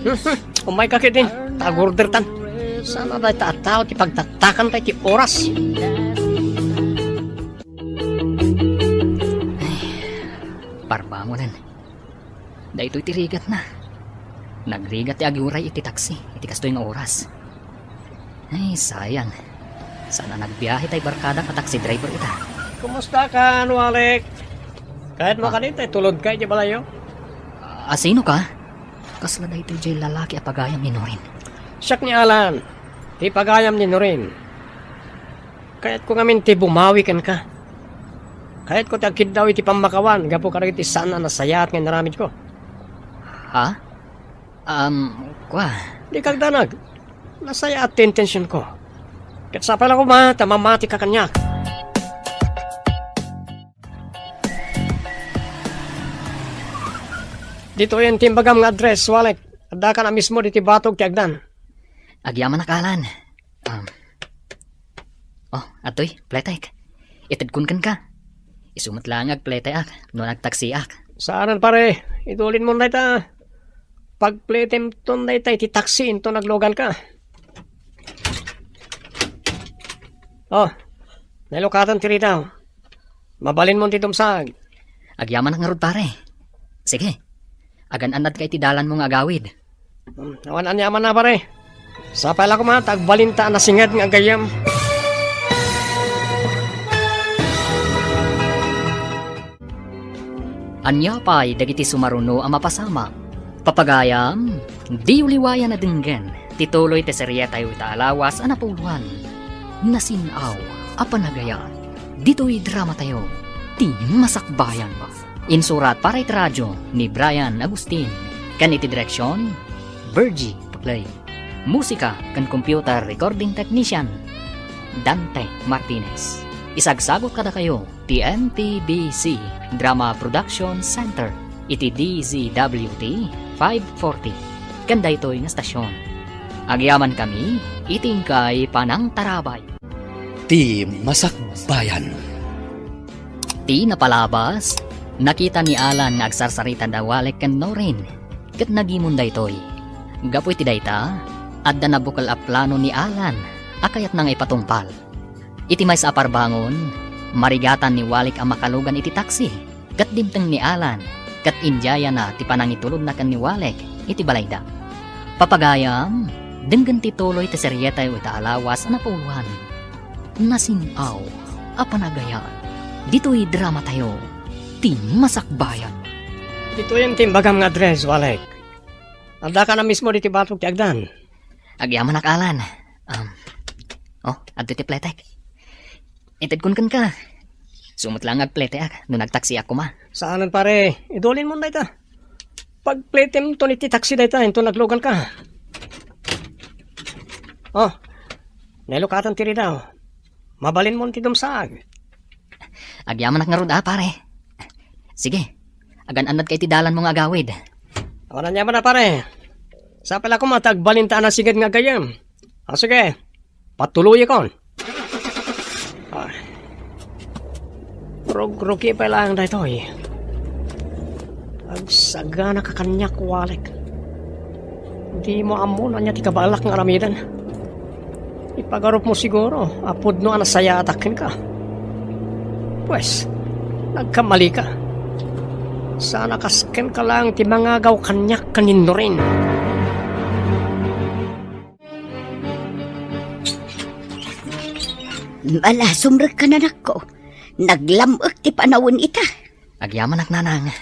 Umay ka ketdin, ta agordertan. Saan a dayta a tao ti pagtattakan pay ti oras. Ay, parbangonen. Daytoy ti rigatna. Nagrigat ti aguray iti taksi iti kastoy nga oras. Ay, sayang. Saan a nagbiahe tay barkadak a taxi driver ita. Kumusta ka, Walek? Kayatmo Ah. Kadi tay tulodka iti balayyo? Ah, sino ka? Kasla daytoy jay lalaki a pagayam ni Norin. Siak ni Alan, ti pagayam ni Norin. Kayatko ngamin ti bumawi kenka. Kayatko ti agkiddaw iti pammakawan gapu kadagiti saan a nasayaat nga inaramidko. Ha? Um, kua. Dika agdanag. Nasayaat ti intensionko. Ket sapay la koma ta mamatika kaniak. Ditoyen ti imbagam nga address, Walek. Addaka na mismo diti batog ti agdan. Agyamanak, Alan. Um, oh, adtoy, pletek. Itedkon kenka. Isu met laeng nga agpleteak no nagtaksiak. Saanen, pare. Idulinmon dayta. Pagpletemton dayta iti taksi inton agluganka. Oh, nailukatan ti ridaw. Mabalinmon ti dumsag. Agyamanak ngarud, pare. Sige. Agan-annadka iti dalanmo nga agawid. Hmm, awan aniamanna, pare. Sapay la koma ta agbalinta a nasinged nga aggayyem. Ania pay dagiti sumaruno a mapasamak? Papagayam, diyo liwayan a denggen ti tuloy ti serietayo ita a lawas a napuloan. Nasin-aw a panagayat. Ditoy dramatayo, ti Masakbayan. Insurat para iti radyo ni Brian Agustin, ken iti direksion, Virgie Paclay. Musika ken computer recording technician, Dante Martinez. Isagsagot kadakayo ti M T B C Drama Production Center iti D Z W T five forty ken daytoy nga stasyon. Agyamankami iti inkay panangtarabay. Ti Masakbayan. Ti napalabas, nakita ni Alan nga agsarsarita da Walek ken Norin, ket nagimon daytoy. Gapu iti dayta, adda nabukel a plano ni Alan a kayatna nga ipatungpal. Iti maysa a parbangon, marigatan ni Walek a makalugan iti taksi. Ket dimteng ni Alan, ket indiayana ti panangitulodna ken ni Walek iti balayda. Papagayam, denggen ti tuloy ti serietayo ita a lawas a napuloan. Nasin-aw a panagayat. Ditoy dramatayo, ti Masakbayan. Ditoyen ti imbagam nga address, Walek. Addaka na mismo diti batog ti agdan. Agyamanak, Alan. Um, oh, adtoy ti pletek. Itedkon kenka. Isu met laeng nga agpleteak no nagtaksiak koma. Saanen, pare. Idulinmon dayta. Pagpletemton iti taksi dayta inton agluganka. Oh, nailukatan ti ridaw. Mabalinmon ti dumsag. Agyamanak ngarud a, pare. Sige, agan-annadka iti dalanmo nga agawid. Awan aniamanna, pare. Sapay la koma ta agbalinta a nasinged nga aggayyem. Ah, sige. Patuloyakon. Ah. Rugrugi pay laeng daytoy. Agsaganaka kaniak, Walek. Dimo ammo no ania ti kabaelak nga aramiden. Ipagarupmo siguro a pudno a nasayaatak kenka. Pues, nagkamalika. Saan a kas kenka laeng ti mangagaw kaniak ken ni Norin. Bala, sumrekka, anakko. Naglam-ek ti panawen ita. Agyamanak, nanang.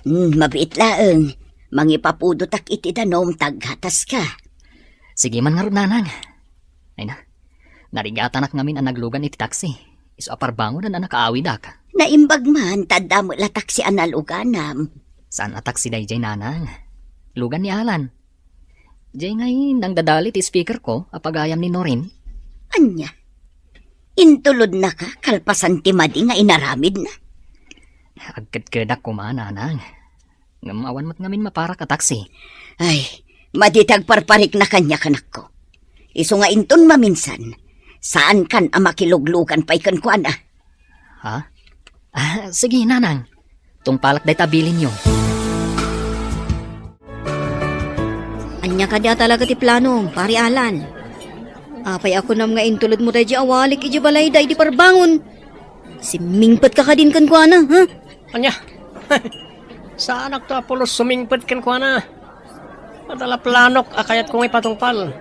Hmm, mabiit laeng. Mangipapudotak iti danum ta aghataska. Sige man ngarud, nanang. Ay na, narigatanak ngamin a naglugan iti taksi. Isu a parbangonen a nakaawidak. Naimbag man, ta adda met la taksi a naluganam. Saan a taksi daydiay, nanang? Lugan ni Alan. Diay ngay nangdadali ti speaker ko a pagayam ni Norin. Ania? Intulodnaka kalpasan ti madi nga inaramidna? Agkedkedak koma, nanang. Ngem awan met ngamin maparak a taksi. Ay, madi ti agparparikna kaniak, anakko. Isu nga inton maminsan, saankan a makiluglugan pay kenkuana. Ha? Ah, sige, nanang. Tungpalak dayta bilinyo. Ania kadi a talaga ti planom, Pari Alan? Apay a kunam nga intuledmo daydi awalik idiay balayda idi parbangon? Simmingpetka kadin kenkuana, ha? Ania? Saanakto a pulos sumingpet kenkuana. Adda la planok a kayatko nga ipatungpal.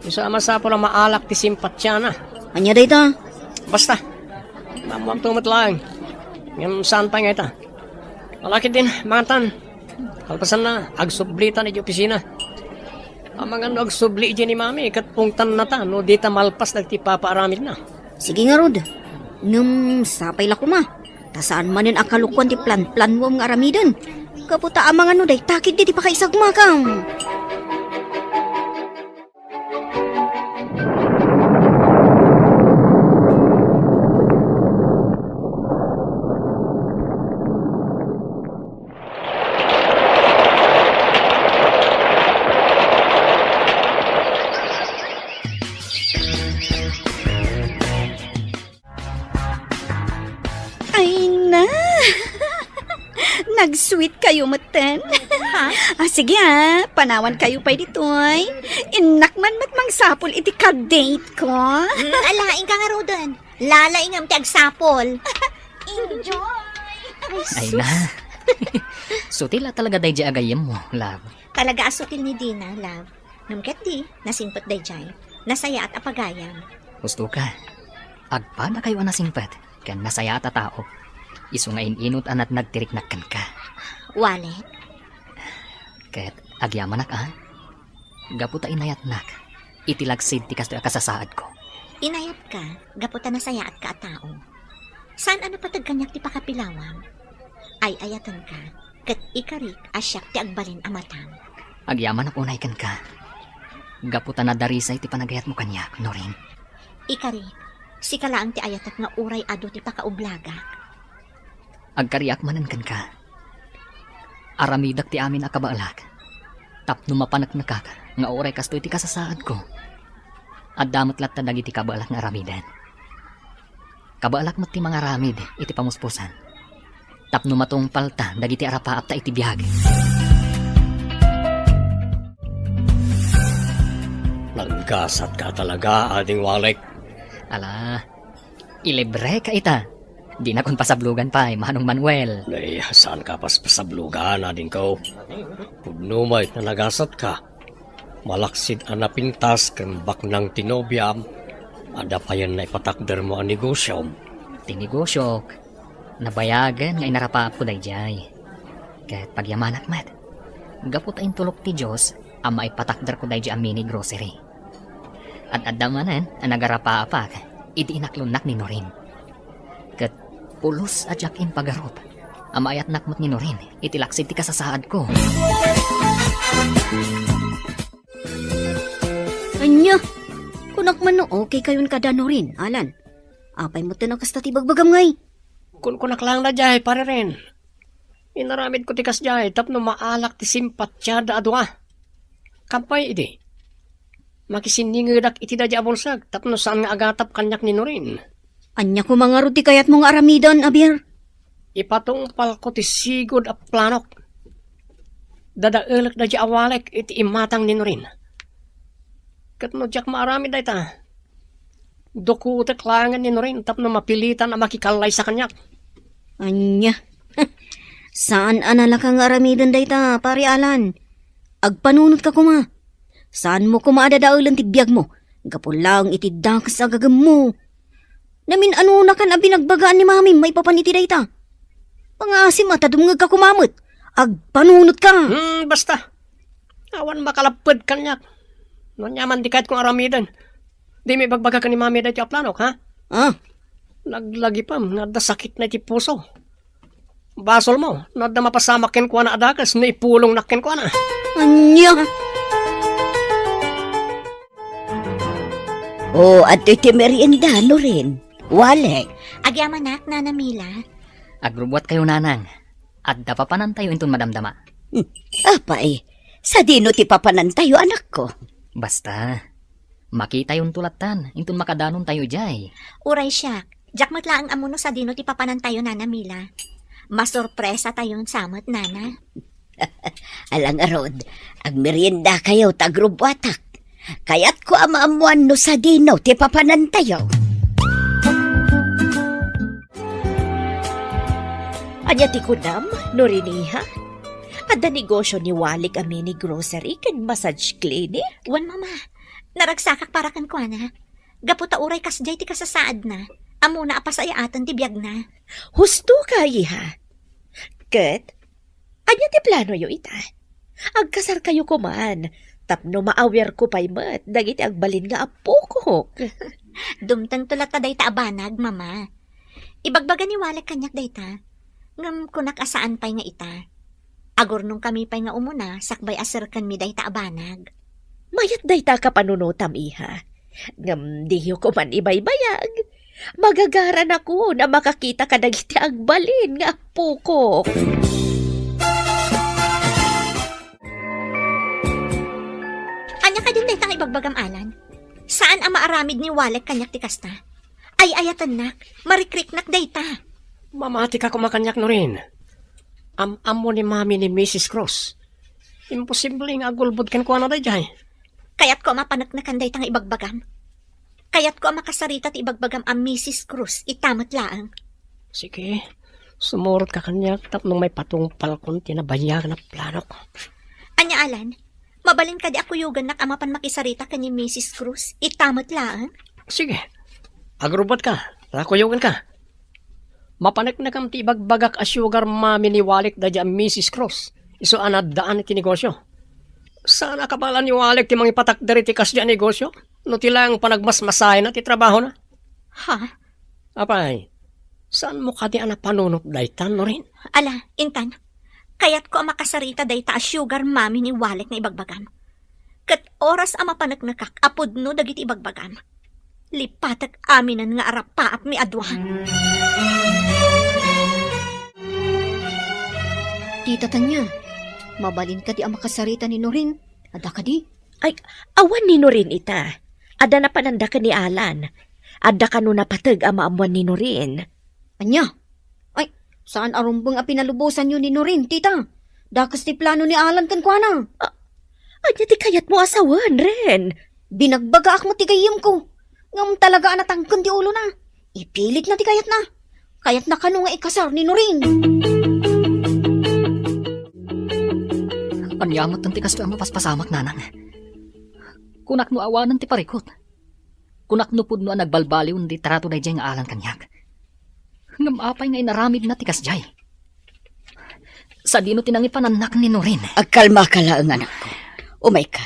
Isu a masapul a maalak ti simpatiana. Ania dayta? Basta, ammoamto met laeng. Ngem saan pay nga ita. Ala ketdin, mangantan. Kalpasanna, agsublitan idiay opisina. Amangan no agsubli idiay ni Mami, ket pungtannata no dita malpas dagiti ipapaaramidna. Sige ngarud. Ngem sapay la koma. Ta saan manen a kalukuan ti planplanuam nga aramiden. Gapu ta amangan no dayta ketdi ti pakaisagmakam. Ay na! Nag-sweet kayo metten. Ha? Ah, sige ah, panawan kayo pay ditoy. Innak man met mangsapul iti ka-date ko. Mm, ala, inka ngaruden. Lalaingam ti agsapul. Enjoy! Ay, sus. Ay na. Sutil a talaga daydi a gayyemmo, love. Talaga a sutil ni Dina, love. Ngem ketdi, nasingpet daydiay. Nasayaat a pagayam. Husto ka. Agpadakayo a nasingpet ken nasayaat a tao. Isu nga in-inut a natnag ti riknak kenka. Walek? Ket agyamanak a, gapu ta inayatnak iti lagsid ti kastoy a kasasaadko. Inayatka gapu ta nasayaatka a tao. Saan a napateg kaniak ti pakapilawam? Ay-ayatenka, ket ikarik a siak ti agbalin a matam. Agyamanak unay kenka, gapu ta nadarisay ti panagayatmo kaniak, Norin. Ikarik, sika laeng ti ayatek nga uray adu ti pakaublagak. Agkariak manen kenka. Aramidak ti amin a kabaelak tapno mapaneknekak nga uray kastoy ti kasasaadko. Adda met latta dagiti kabaelak nga aramiden. Kabaelak met ti mangaramid iti pamuspusan tapno matungpalta dagiti arapaapta iti biag. Naggasatka talaga, Ading Walek. Ala, ilibreka ita. Dinakon pasablogan pay, Manong Manuel. Ay, saanka paspasablogan, adingko. Pudno met nga nagasatka. Malaksid a napintas ken baknang ti nobiam, adda payen naipatakdermo a negosiom. Ti negosiok, nabayagen nga inarapaapko daydiay. Ket pagyamanak met, gapu ta intulok ti Dios a maipatakderko daydiay a mini grocery. Ad-adda manen a nagarapaapak idi inaklonnak ni Norin. Ket pulos a diak impagarup a maayatnak met ni Norin iti laksid ti kasasaadko. Ania? Kunak man no okay kayon kada Norin, Alan. Apay met no kasta ti bagbagam ngay? Kunkunak laeng daydiay, Pare Ren. Inaramidko ti kasdiay tapno maalak ti simpatiada a dua. Kampay idi, makisinningedak iti daydiay a bulsek tapno saan nga agatap kaniak ni Norin. Ania koma ngarud ti kayatmo nga aramiden, Javier? Ipatungpalko ti sigud a planok. Dadaelek daydiay a walek iti imatang ni Norin. Ket no diak maaramid dayta, dukotek laengen ni Norin tapno mapilitan a makikallaysa kaniak. Ania? Saan a nalaka nga aramiden dayta, Pare Alan. Agpanunotka koma. Saanmo koma a dadaelen ti biagmo gapu laeng iti dakes a gagemmo. Namin-anonakan a binagbagaan ni Mamim maipapan iti dayta. Pangasim a ta dumngegka koma met. Agpanunotka. Hmm, basta. Awan makalapped kaniak. No ania man ti kayatko nga aramiden, dimo ibagbaga ken ni Mami daytoy a planok, ha? Ah. Laglagipem nga adda sakitna iti puso. Basolmo no adda mapasamak kenkuana a dakes no ipulongnak kenkuana. Ania? O, adtoy ti merienda, Norin. Walek. Agyamanak, Nana Mila. Agrubbuatkayo, Nanang. Adda papanantayo inton madamdama. Hmm. Apay, sadino ti papanantayo, anakko? Basta, makitayonto lattan inton makadanontayo idiay. Uray siak, Diak met laeng ammo no sadino ti papanantayo, Nana Mila. Masorpresatayon sa met, Nana. Ala ngarud, agmeriendakayo ta agrubbuatak. Kayatko a maammuan no sadino ti papanantayo. Ania ti kunam, Norin iha? Adda negosio ni Walik a mini grocery ken massage clinic? Wen, Mama. Naragsakak para kenkuana. Gapu ta uray kasdiay ti kasasaadna, ammona a pasayaaten ti biagna. Husto ka, iha. Ket, ania ti planoyo ita? Agkasarkayo koman, tapno maawirko pay met dagiti agbalin nga appokok. Dumtengto latta dayta a banag, Mama. Ibagbaga ni Walek kaniak dayta, ngem kunak a saan pay nga ita. Agurnongkami pay nga umuna sakbay a serkenmi dayta a banag. Mayat dayta a kapanunotam, iha. Ngem diyo koman ibaybayag. Magagaranakon a makakita kadagiti agbalin nga appokok. Ania kadin dayta nga ibagbagam, Alan? Saan a maaramid ni Walek kaniak ti kasta? Ay-ayatennak, marikriknak dayta. Mamatika koma kaniak, Norin. Am-ammo ni Mami ni Missus Cruz. Imposible nga agulbod kenkuana daydiay. Kayatko a mapaneknekan dayta nga ibagbagam. Kayatko a makasarita ti ibagbagam a Missus Cruz ita met laeng. Sige, sumurotka kaniak tapno maipatungpalkon ti nabayagan a planok. Ania, Alan? Mabalin kadi a kuyogannak a mapan makisarita ken ni Missus Cruz ita met laeng? Sige. Agrubbuatka, ta kuyoganka. Mapaneknekam ti ibagbagak a sugar mommy ni Walek daydiay a Missus Cruz. Isu a naaddaan iti negosio. Saan a kabala ni Walek ti mangipatakder iti kasdiay a negosio no ti laeng panagmasmasayna ti trabahona. Ha? Apay, saanmo kadi a napanunot dayta, Norin? Ala, intan. Kayatko a makasarita dayta a sugar mommy ni Walek nga ibagbagam. Ket oras a mapaneknekak a pudno dagiti ibagbagam, lipatek aminen nga arapaapmi a dua. Tita Tanya, mabalin kadi a makasarita ni Norin? Adda kadi? Ay, awan ni Norin ita. Adda napananda ken ni Alan. Adda kano napateg a maammuan ni Norin. Ania? Ay, saan a rumbeng a pinalubosanyo ni Norin, tita? Dakes ti plano ni Alan kenkuana. A-, ania ti kayatmo a sawen, Ren? Binagbagaak met ti gayyemko. Ngem talaga a natangken ti ulona. Ipilitna ti kayatna. Kayatna kano nga ikasar ni Norin. Ania met ti kastoy a mapaspasamak, nanang? Kunak no awanen ti parikut. Kunak no pudno a nagbalbaliwen ti trato daydiay nga Alan kaniak. Ngem apay nga inaramidna ti kasdiay? Sadino ti nangipanannak ni Norin? Agkalmaka laeng, anakko. Umayka.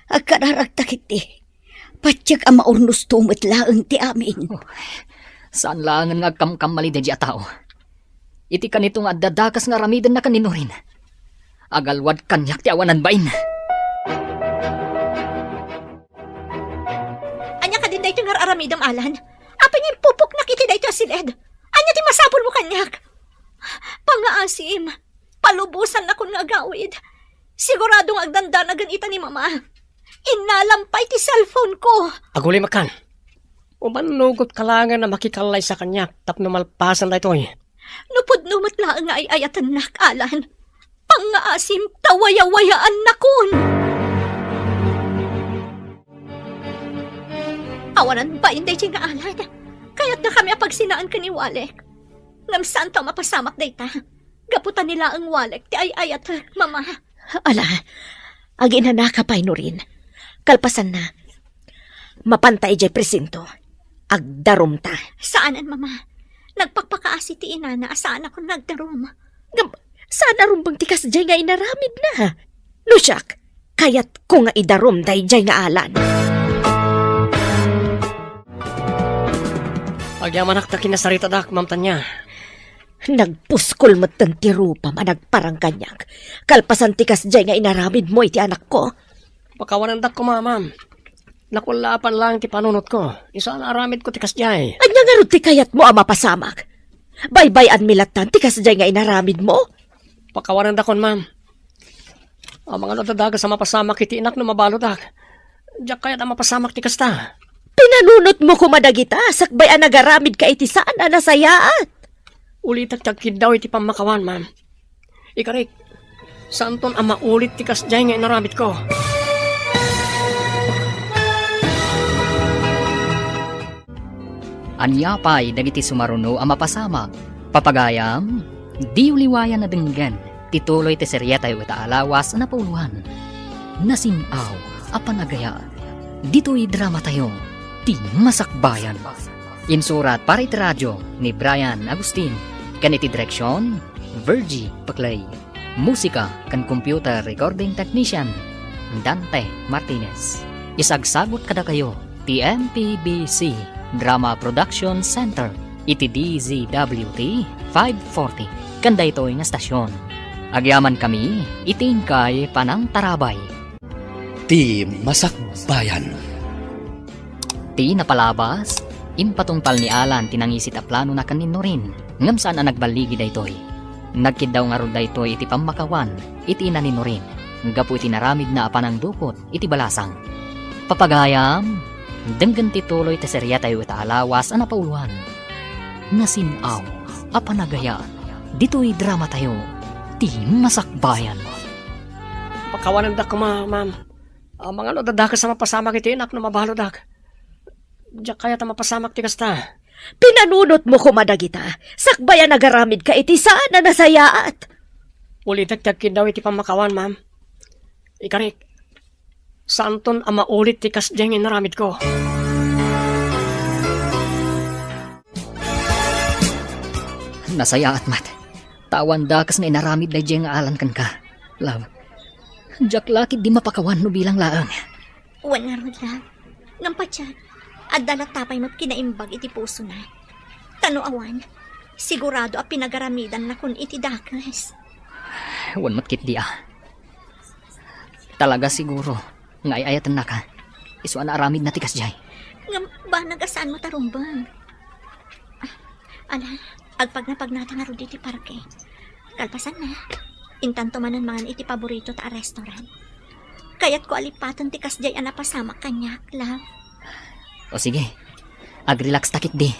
Agkararagta ketdi. Patiek a maurnosto met laeng ti amin. Oh, saan laengen nga agkamkamali daydiay a tao. Iti kanito nga adda dakes nga aramidenna ken ni Norin, agalwad kaniak ti awanan bain. Ania kadin daytoy nga ar-aramidem, Alan? Apay nga impupoknak iti daytoy a siled? Ania ti masapulmo kaniak? Pangngaasim, palubosannakon nga agawid. Sigurado nga agdandanagen ita ni Mama. Innalam pay ti cellphone ko. Agulimakkan. Umannugotka laengen a makikallaysa kaniak tapno malpasen daytoy. No pudno met laeng nga ay-ayatennak, Alan, pangngaasim ta wayawayaannakon. Awanan bain daydiay nga Alan. Kayatnakami a pagsinaan ken ni Walek. Ngem saanto a mapasamak dayta. Gapu ta ni laeng Walek ti ay-ayatek, Mama. Ala, aginanaka pay, Norin. Kalpasanna, mapanta idiay presinto. Agdarumta. Saanen, Mama. Nagpakpakaasi ti inana a saanakon nga agdarum. Ngem, saan a rumbeng ti kasdiay nga inaramidna? No siak, kayatko nga idarum daydiay nga Alan. Agyamanak ta kinasaritadak, Ma'am Tanya. Nagpuskol metten ti rupam a nagparang kaniak. Kalpasan ti kasdiay nga inaramidmo iti anakko. Pakawanandak koma, Ma'am. Nakullaapan laeng ti panunotko. Isu a naaramidko ti kasdiay. Ania ngarud ti kayatmo a mapasamak? Baybay-anmi lattan ti kasdiay nga inaramidmo? Pakawanandakon, Ma'am. Amangan no adda dakes a mapasamak iti inak no mabaludak. Diak kayat a mapasamak ti kasta. Pinanunotmo koma dagita, sakbay a nagaramidka iti saan a nasayaat. Ulitek ti agkiddaw iti pammakawan, ma'am. Ikarik, saanton a maulit ti kasdiay nga inaramidko. Ania pay dagiti sumaruno a mapasamak? Papagayam, diyo liwayan a denggen ti tuloy ti serietayo ita a lawas a napauluan, Nasin-aw a Panagayat. Ditoy dramatayo, ti Masakbayan. Insurat para iti radio ni Brian Agustin, ken iti direksion, Virgie Paclay. Musika ken computer recording technician, Dante Martinez. Isagsagut kadakayo ti M P B C Drama Production Center iti D Z W T five forty ken daytoy nga stasyon. Agyamankami iti inkay panangtarabay. Ti Masakbayan. Ti napalabas, impatungpal ni Alan ti nangisit a planona ken ni Norin, ngem saan a nagballigi daytoy. Nagkiddaw ngarud daytoy iti pammakawan iti ina ni Norin, gapu iti naramidna a panangdukot iti balasang. Papagayam, denggen ti tuloy ti serietayo ita a lawas a napauluan, Nasin-aw a Panagayat. Ditoy dramatayo, ti Masakbayan. Pakawanendak koma, ma'am. Amangan no adda dakes a mapasamak iti inak no mabaludak. Diak kayat a mapasamak ti kasta. Pinanunotmo koma dagita, sakbay a nagaramidka iti saan a nasayaat. Ulitek ti agkiddaw iti pammakawan, ma'am. Ikarik, saanton a maulit ti kasdiay nga inaramidko. Nasayaat met. Ta awan dakes nga inaramid daydiay nga Alan kenka, love. Diak la ketdi mapakawan no bilang laeng. Wen ngarud, love. Ngem patiek, adda latta pay met kinaimbag iti pusona. Ta no awan, sigurado a pinagaramidanna kun iti dakes. Wen met ketdi a. Talaga siguro nga ay-ayatennaka. Isu a naaramidna ti kasdiay. Ngem banag a saanmo ta rumbeng. Ala, agpagnapagnata ngarud iti parke. Kalpasanna, intanto manen mangan iti paboritota a restaurant. Kayatko a lipaten ti kasdiay a napasamak kaniak, love. O sige, agrelaxta ketdi.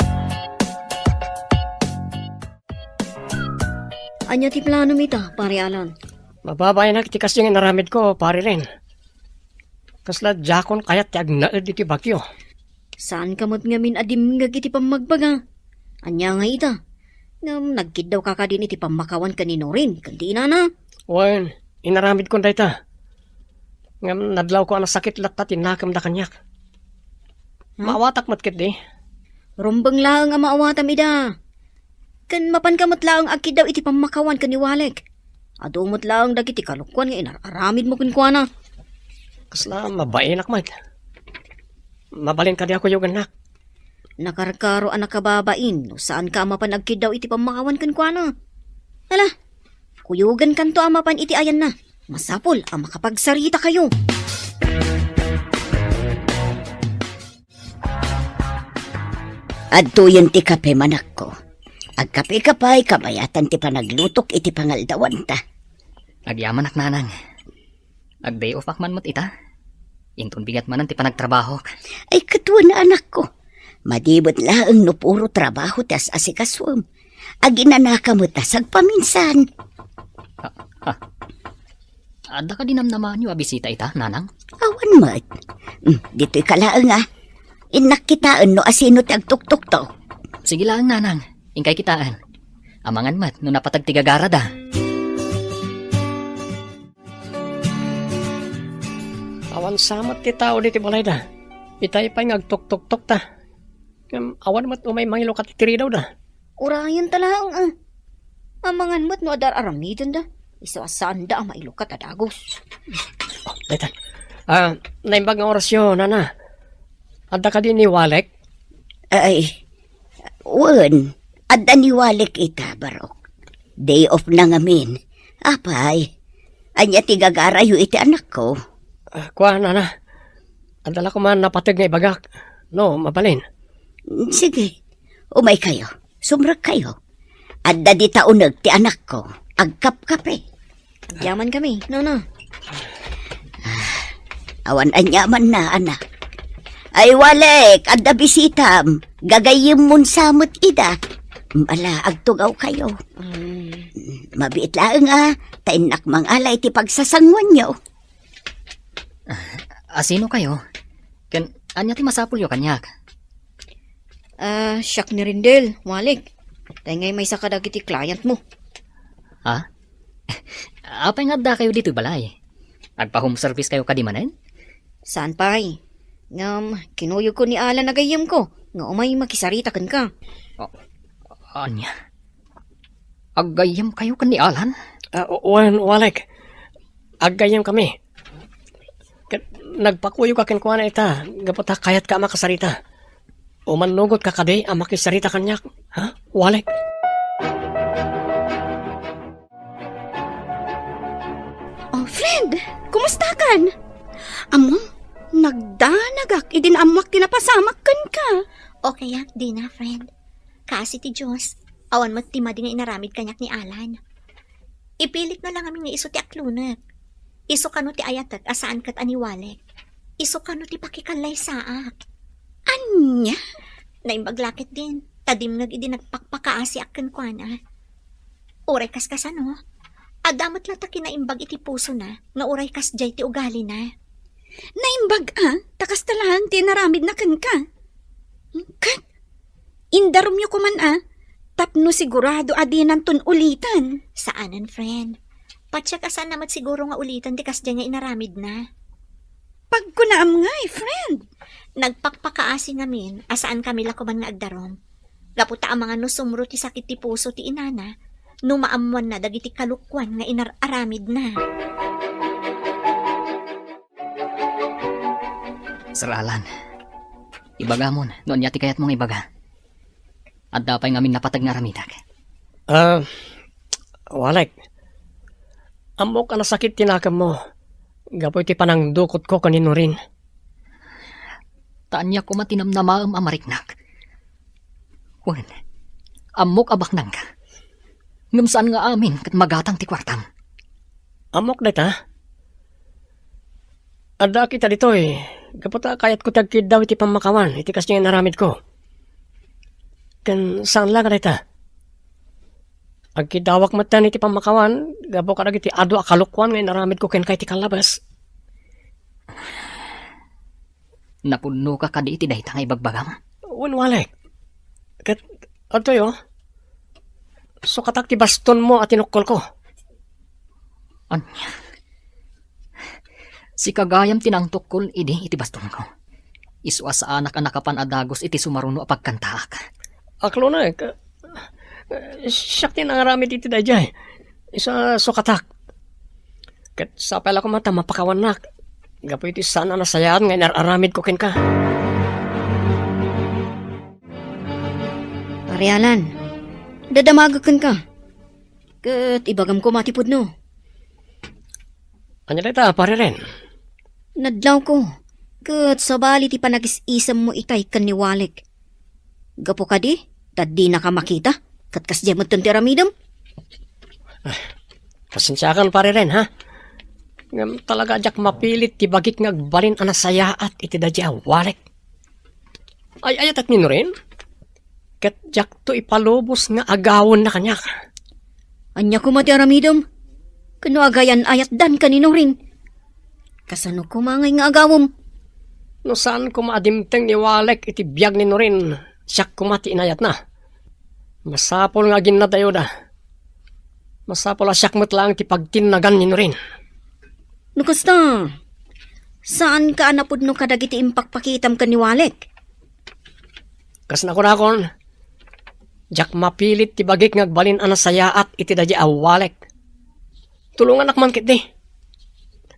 Ania ti planom ita, Pare Alan? Mababaenak iti kasdiay nga inaramidko, Pare Ren. Kasla diakon kayat ti agnaed iti bagyo. Saanka met ngamin a dimngeg iti pammagbaga? Ania nga ita? Ngem nagkiddawka kadin iti pammakawan ken ni Norin ken ti inana? Wen, inaramidkon dayta. Ngem nadlawko a nasakit latta ti nakemda kaniak. Hmm? Maawatak met ketdi. Rumbeng laeng a maawatam ida. Ken mapanka met laeng agkiddaw iti pammakawan ken ni Walek. Adu met laeng dagiti kalokuan nga inar-aramidmo kenkuana. Kasla mabaenak met. Mabalin kadi a kuyogennak? Nakarkaro a nakababain no saanka a mapan agkiddaw iti pammakawan kenkuana. Ala, kuyogenkanto a mapan iti ayanna. Masapul a makapagsarita kayo. Adtoyen ti kape, manakko. Agkape ka pay, kabayatan ti panaglutok iti pangaldawanta. Agyamanak, nanang. Ag-day off-ak man met ita. Inton bigat manen ti panagtrabahok. Ay, ket wen, anakko. Madi met laeng no puro trabaho ti as-asikasuem. Aginanaka met a sagpaminsan. Ha, ha. Adda kadi namnamaanyo a bisita ita, nanang? Awan met. Hmm, ditoy ka laeng, a. Innak kitaen no asino ti agtuktokto. Sige laeng, nanang. Inkay kitaen. Amangan met no napateg ti gagarada. Awan sa met ti tao ditoy balayda. Itay pay nga agtuktokto ta. Ngem awan met umay mangilukat iti ridawda. Urayenta laeng, a. Amangan met no adda ar-aramidenda. Isu a saanda a mailukat a dagus. Oh, dayta. Ah, naimbag nga orasyo, nana. Adda kadi ni Walek? Ay, wen, adda ni Walek ita, barok. Day off na ngamin. Apay, ania ti gagarayo iti anakko? Ah, kua, nana. Adda la koma napateg nga ibagak. No, mabalin. Sige, umay kayo. Sumrek kayo. Adda dita uneg ti anakko. Agkapkape. Diaman kami, nana. Ah, awan aniamanna, anak. Ay, Walek, adda bisitam. Gagayyemmon sa met ida. Ala, agtugawkayo. Mm. Mabiit laeng a, ta innak mangala iti pagsasanguanyo. Ah, asino kayo? Ken, ania ti masapulyo kaniak? Ah, siak ni Rendel, Walek. Tay ngay maysa kadagiti client mo. Ha? Apay nga adda kayo ditoy balay? Agpa-home service kayo kadi manen? Saan pay. Ngem, kinuyog ko ni Alan a gayyem ko, nga umay makisarita kenka. A-, ania? Aggayyem kayo ken ni Alan? Ah, o-, wen, Walek. Aggayyem kami. Ket nagpakuyog a kenkuana ita, gapu ta kayat ka a makasarita. Umannugot ka kadi a makisarita kaniak, ha? Walek. Oh, friend, kumusta kan? Amo, nagdanagak idi naammoak ti napasamak kenka. Okay ak, Dina, friend. Kaasi ti Dios, awan met ti madi nga inaramid kaniak ni Alan. Ipilitna la ngamin nga isu ti aklonek. Isu kano ti ayatek a saan ket a ni Walek. Isu kano ti pakikallaysaak. Ania? Naimbag la ketdin, ta dimngeg idi nagpakpakaasiak kenkuana. Uray kaskasano, adda met la ta kinaimbag iti pusona nga uray kasdiay ti ugalina. Naimbag a, ta kasta laeng ti inaramidna kenka. Ket indarumyo koman a, tapno sigurado a dinanton uliten. Saanen, friend. Patiek a saanna met siguro nga uliten ti kasdiay nga inaramidna. Pagkunaam ngay, friend. Nagpakpakaasi ngamin a saankami la koman nga agdarum. Gapu ta amangan no sumro ti sakit ti puso ti inana, no maammoanna dagiti kalokuan nga inar-aramidna. Sir Alan, ibagamon no ania ti kayatmo nga ibaga. Adda pay ngamin napateg nga aramidek. Ah, Walek, ammok a nasakit ti nakemmo gapu iti panangdukotko ken ni Norin. Ta ania koma ti namnamaem a mariknak? Wen, ammok a baknangka. Ngem saan nga amin ket magatang ti kuartam. Ammok dayta. Addaak ita ditoy, gapu ta kayatko ti agkiddaw iti pammakawan iti kasdiay nga inaramidko. Ken saan la nga dayta. Agkiddawak metten iti pammakawan gapu kadagiti adu a kalokuan nga inaramidko kenka iti kallabes. Napudnoka kadi iti dayta nga ibagbagam? Wen, Walek. Ket adtoy, o. Sukatak ti bastonmo a tinukkolko. Ania? Sika gayam ti nangtukkol idi iti bastonko. Isu a saanak a nakapan a dagus iti sumaruno a pagkantaak. Aklonek, siak ti nangaramid iti daydiay. Isu a sukatak. Ket sapay la koma ta mapakawannak gapu iti saan a nasayaat nga inar-aramidko kenka. Pare Alan, dadamagek kenka. Ket ibagam koma ti pudno. Ania dayta, Pare Ren? Nadlawko, ket sabali ti panagis-isemmo itay ken ni Walek. Gapu kadi, ta dinaka makita, ket kasdiay metten ti aramidem. Ah, pasensiakan, Pare Ren, ha? Ngem talaga a diak mapilit ti bagik nga agbalin a nasayaat iti daydiay a Walek. Ay-ayatek ni Norin? Ket diakto ipalubos nga agawenna kaniak. Ania koma ti aramidem? Ken no agayan-ayatdan ken ni Norin, kasano koma ngay nga agawem? No saan koma a dimteng ni Walek iti biag ni Norin, siak koma ti inayatna. Masapul nga aginnadayoda. Masapul a siak met laeng ti pagtinnagan ni Norin. No kasta, saanka a napudno kadagiti impakpakitam ken ni Walek? Kas nakunakon, diak mapilit ti bagik nga agbalin a nasayaat iti daydiay a Walek. Tulonganak man ketdi.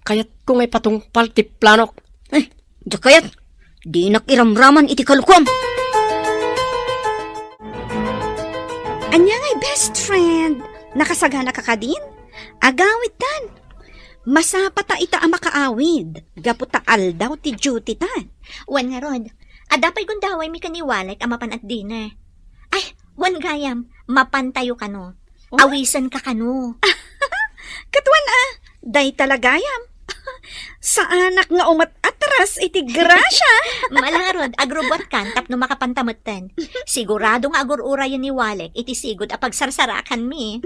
Kayatko nga ipatungpal ti planok. Eh, diak kayat. Dinak iramraman iti kalokuam. Ania ngay, best friend? Nakasagana ka kadin? Agawidtan. Masapata ita a makaawid, gapu ta aldaw ti duty ta. Wen ngarud, adda pay gundawaymi ken ni Walek a mapan at dinner. Ay, wen gayam, mapantayo kano. Oh? Awisenka kano. Ket wen a, dayta la gayam. Saanak nga umet-at Atras iti grasia! Mala ngarud, agrubbuatkan tapno makapanta metten. Sigurado nga agur-urayen ni Walek iti sigud a pagsarsarakanmi.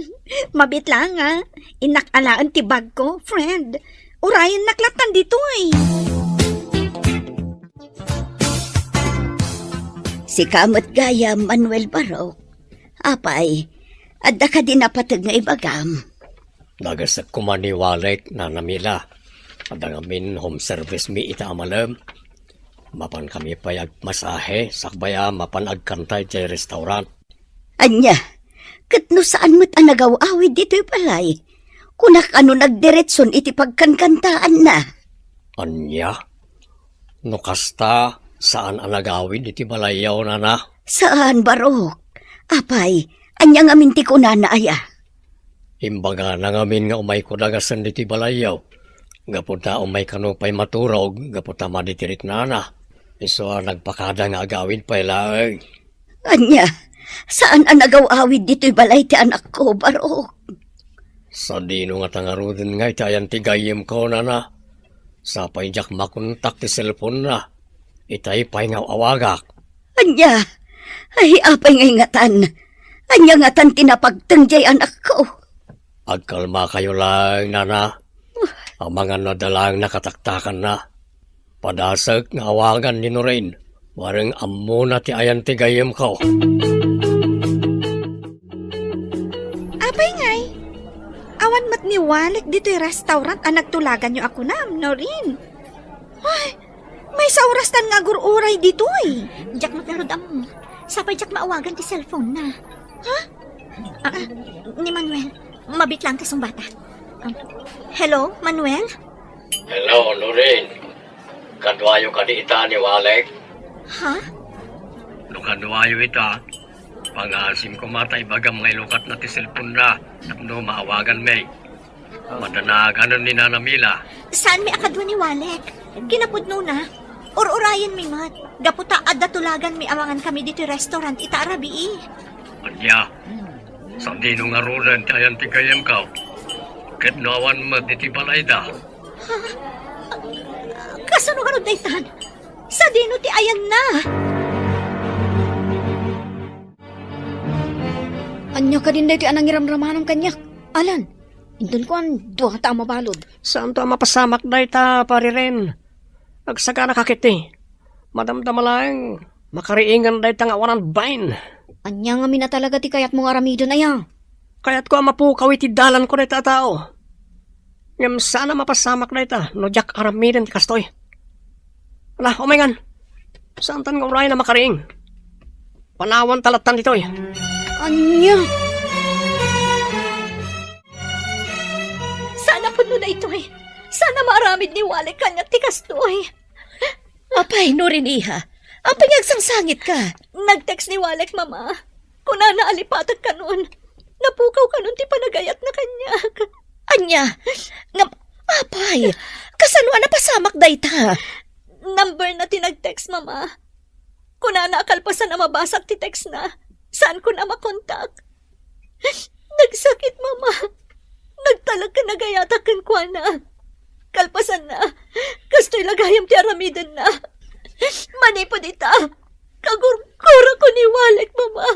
Mabiit laeng, a. Innak alaen ti bagko, friend. Urayennak lattan ditoy. Sika met gayam, Manuel Barok. Apay, adda kadi napateg nga ibagam? Nagasek koma ni Walek, Nana Mila. Adda ngamin home service mi ita a malem. Mapan kami pay agmasahe, sakbay a mapan agkanta iti restaurant. Ania, ket no saan met a nagaw-awid ditoy balay, kunak a no nagdiretson iti pagkankantaanna. Ania? No kasta, saan a nagawid iti balayyo, Nana? Saan, Barok. Apay, ania ngamin ti kunana aya? Imbagana ngamin nga umayko dagasen ditoy balayyo. Gapu ta umay kano pay maturog, gapu ta madi ti riknana. Isu a nagpakada nga agawid pay laeng. Ania, saan a nagaw-awid ditoy balay ti anakko, Barok? Sadino ngata ngaruden nga iti ayan ti gayyemko, Nana? Sa pay diak makontak ti cellphone-na. Itay pay nga awagak. Ania? Ay, apay nga ingatan? Ania ngatan ti napagteng diay anakko? Agkalmakayo laeng, Nana. Amangan no adda laeng nakataktakanna. Padasek nga awagan ni Norin. Wareng ammona ti ayan ti gayyemko. Apay ngay? Awan met ni Walek ditoy restaurant a nagtulaganyo a kunam, Norin. Ay, maysa oras tan nga agur-uray ditoy. Diak met ngarud ammo. Sapay diak maawagan ti cellphone-na. Ha? Ah, ni Manuel, mabiit laeng ti sungbatak. Ah, hello, Manuel? Hello, Norin. Kaduayo kadi ita ni Walek? Ha? No kaduayo ita, pangaasim koma ta ibagam nga ilukatna ti cellphone-na tapno maawaganmi. Madanaganen ni Nana Mila. Saanmi a kadua ni Walek. Kinapudnona, ur-urayenmi met. Gapu ta adda tulaganmi amangan kami ditoy restaurant ita a rabii. Ania? Sadino ngaruden ti ayan ti gayyemko? Ket no awan met iti balayda? Ha? Kasano ngarud daytan? Sadino ti ayanna? Ania kadin daytoy a nangiramramanam kaniak? Alan, inton kuan, duata a mabalud. Saanto a mapasamak dayta, Pari Ren. Agsagana ka ketdi. Madamdama laeng, makariingan dayta nga awanan bain. Ania ngamin a talaga ti kayatmo nga aramiden, aya? Kayatko a mapukaw iti dalanko dayta a tao. Ngem saan a mapasamak dayta no diak aramiden ti kastoy. Ala, umayngan. Saantan nga urayen a makariing. Panawanta lattan ditoy. Ania? Saan a pudno daytoy? Saan a maaramid ni Walek kaniak ti kastoy? Apay, Norin, iha, apay nga agsangsangitka? Nag-text ni Walek, Mama. Kunana a lipatek kanon. Napukaw kanon ti panagayatna kaniak. Ania? Ngem, apay, kasano a napasamak dayta? Number na ti nag-text, Mama. Kunana a kalpasan a mabasak ti text na, saankon a makontak. Nagsakit, Mama. Nagtalek ken nagayatak kenkuana. Kalpasanna, kastoy la gayam ti aramidenna. Manipud ita, kagurgurako ni Walek, Mama.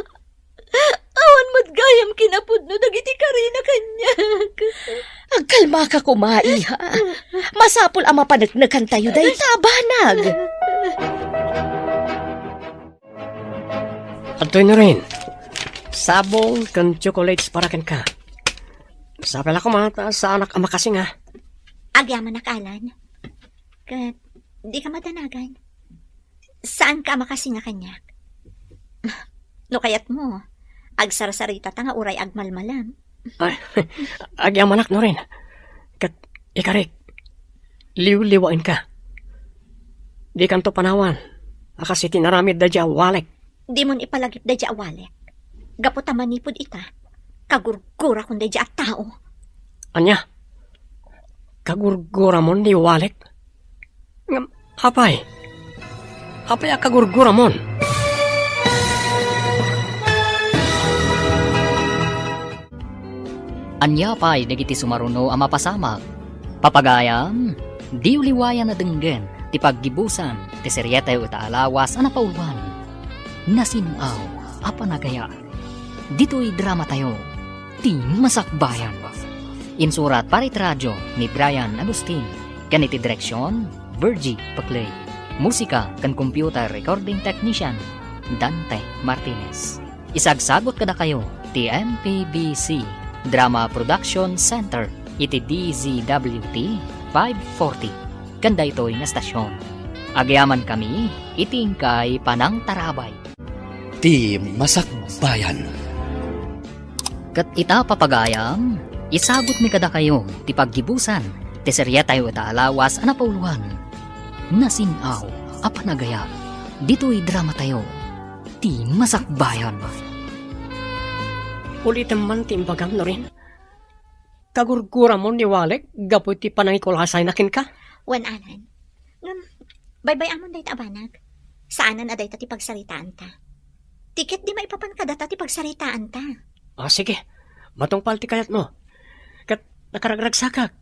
Awan met gayam kinapudno dagiti karina kaniak. Agkalmaka koma, iha. Masapul a mapaneknekantayo dayta a banag. Adtoy, Norin. Sabong ken chocolates para kenka. Sapay la koma ta saanak a makasinga. Agyamanak, Alan. Ket dika madanagan. Saanka a makasinga kaniak. No kayatmo, agsarsarita ta nga uray agmalmalam. Ay, agyamanak, Norin. Ket ikarik, liwliwaenka. Dikanto panawan a kas iti inaramid daydi a Walek. Dimon ipalagip daydi a Walek. Gapu ta manipud ita, kagurgurakon daydi a tao. Ania? Kagurguramon ni Walek? Ngem, apay? Apay a kagurguramon? Ania pay dagiti sumaruno a mapasamak? Papagayam, diyo liwayan a denggen ti paggibusan ti serietayo ita a lawas a napauloan, Nasin-aw a Panagayat. Ditoy dramatayo, Ti Masakbayan. Insurat para iti radio ni Brian Agustin, ken iti direksion, Virgie Paclay. Musika ken computer recording technician, Dante Martinez. Isagsagut kadakayo ti M P B C Drama Production Center iti D Z W T five forty, ken daytoy nga estasion. Agyamankami iti inkay panangtarabay. Ti Masakbayan. Ket ita, papagayam, isagutmi kadakayo ti paggibusan ti serietayo ita a lawas a napauloan, Nasin-aw a Panagayat, ditoy dramatayo, Ti Masakbayan. Ulitem man ti imbagam, Norin. Kagurguramon ni Walek gapu iti panangikulasayna kenka? Wen, Alan. Ngem, baybay-amon dayta a banag. Saanen a dayta ti pagsaritaanta. Ti ket di maipapan kadata ti pagsaritaanta. Ah, sige. Matungpal ti kayatmo. Ket nakaragragsakak.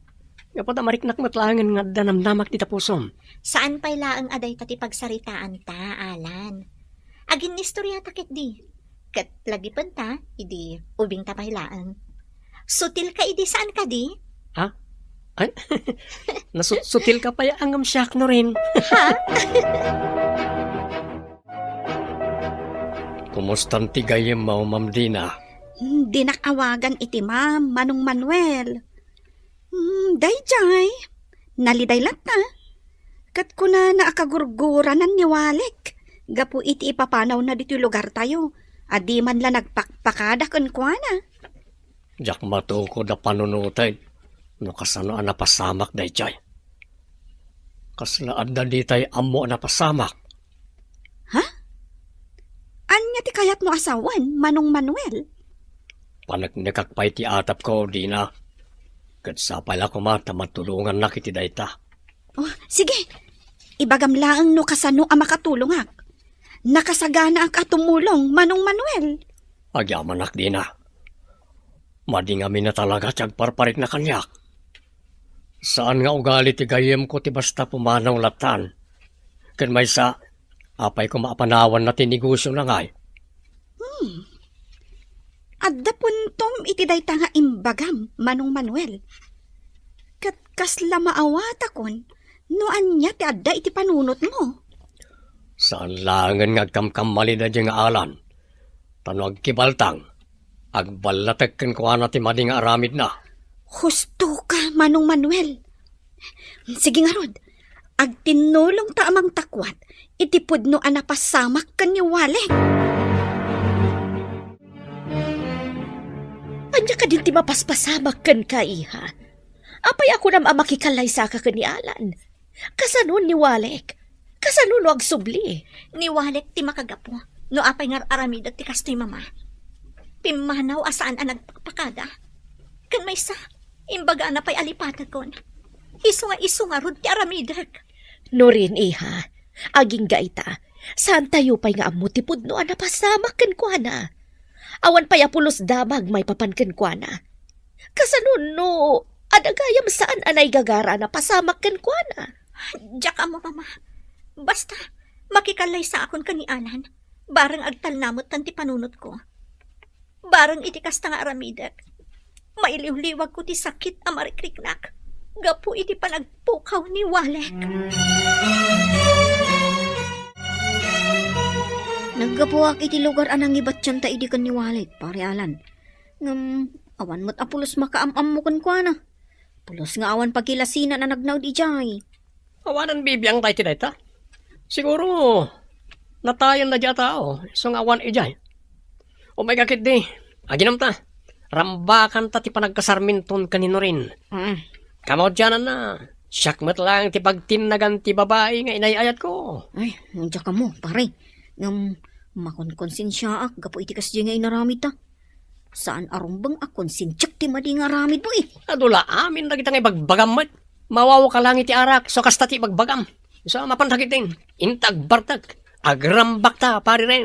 Gapu ta mariknak met laengen nga adda namnamak dita pusom. Saan pay laeng a dayta ti pagsaritaanta, Alan. Aginnistoriata ketdi. Ket lagipenta, idi ubingta pay laeng. Sutilka idi saan kadi? Ha? Ay, nasutsutilka pay a ngem siak, Norin. Ha? Kumustan ti gayyemmo, Ma'am Dina? Hmm, dinak awagan iti Ma'am, Manong Manuel. Hmm, daydiay. Naliday latta. Ket kunana a kagurguranan ni Walek gapu iti ipapanawna ditoy lugartayo a di man la nagpakpakada kenkuana. Diak matukod a panunoten no kasano a napasamak daydiay. Kasla adda ditay ammo a napasamak. Ha? Ania ti kayatmo a sawen, Manong Manuel? Paneknekak pay ti atapko, Dina. Ket sapay la koma ta matulongannak iti dayta. Oh, sige. Ibagam laeng no kasano a makatulongak. Nakasaganaak a tumulong, Manong Manuel. Agyamanak, Dina. Madi ngamin a talaga ti agparparikna kaniak. Saan nga ugali ti gayyemko ti basta pumanaw lattan. Ken maysa, apay koma a panawanna ti negosiona ngay? Hmm. Adda puntom iti dayta nga imbagam, Manong Manuel. Ket kasla maawatakon no ania ti adda iti panunotmo. Saan laengen nga agkamkammalin daydiay nga Alan. Ta no agkibaltang, agballatek kenkuana ti madi nga aramidna. Husto ka, Manong Manuel. Sige ngarud, agtinnulongta a mangtakuat iti pudno a napasamak ken ni Walek. Ania kadin ti mapaspasamak kenka, iha? Apay a kunam a makikallaysaka ken ni Alan? Kasano ni Walek? Kasano no agsubli? Ni Walek ti makagapu no apay nga ar-aramidek ti kastoy, Mama. Pimmanaw a saan a nagpakpakada. Ken maysa, imbagana pay a lipatekon. Isu nga isu ngarud ti aramidek. Norin, iha, agingga ita, saantayo pay nga ammo ti pudno a napasamak kenkuana. Awan pay a pulos damag maipapan kenkuana. Kasano no adda gayam saan a naigagara a napasamak kenkuana? Diak ammo, Mama. Basta, makikallaysakon ken ni Alan. Bareng agtalna metten ti panunotko. Bareng iti kasta nga aramidek, mailiwliwagko ti sakit a marikriknak gapu iti panagpukaw ni Walek. Naggapuak iti lugar a nangibatianta idi ken ni Walek, Pare Alan. Ngem awan met a pulos makaam-ammo kenkuana. Pulos nga awan pagilasinan a nagnaed idiay. Awanen bibiangta iti dayta. Siguro, natayenna diay a tao, isu nga awan idiay. Umayka ketdi, aginumta. Rambakanta ti panagkasarminton ken ni Norin. Mm. Kamaudiananna, siak met laeng ti pagtinnagan ti babai nga inay-ayatko. Ay, diak ammo, pare. Ngem, makonkonsensiaak gapu iti kasdiay nga inaramidta. Saan a rumbeng a konsensiak ti madi nga aramidmo, eh. Adu la amin dagita nga ibagbagam met. Mawawka lang iti arak, so kasta ti ibagbagam. So, mapan dagiti, inta agbartek, agrambakta, pare Ren.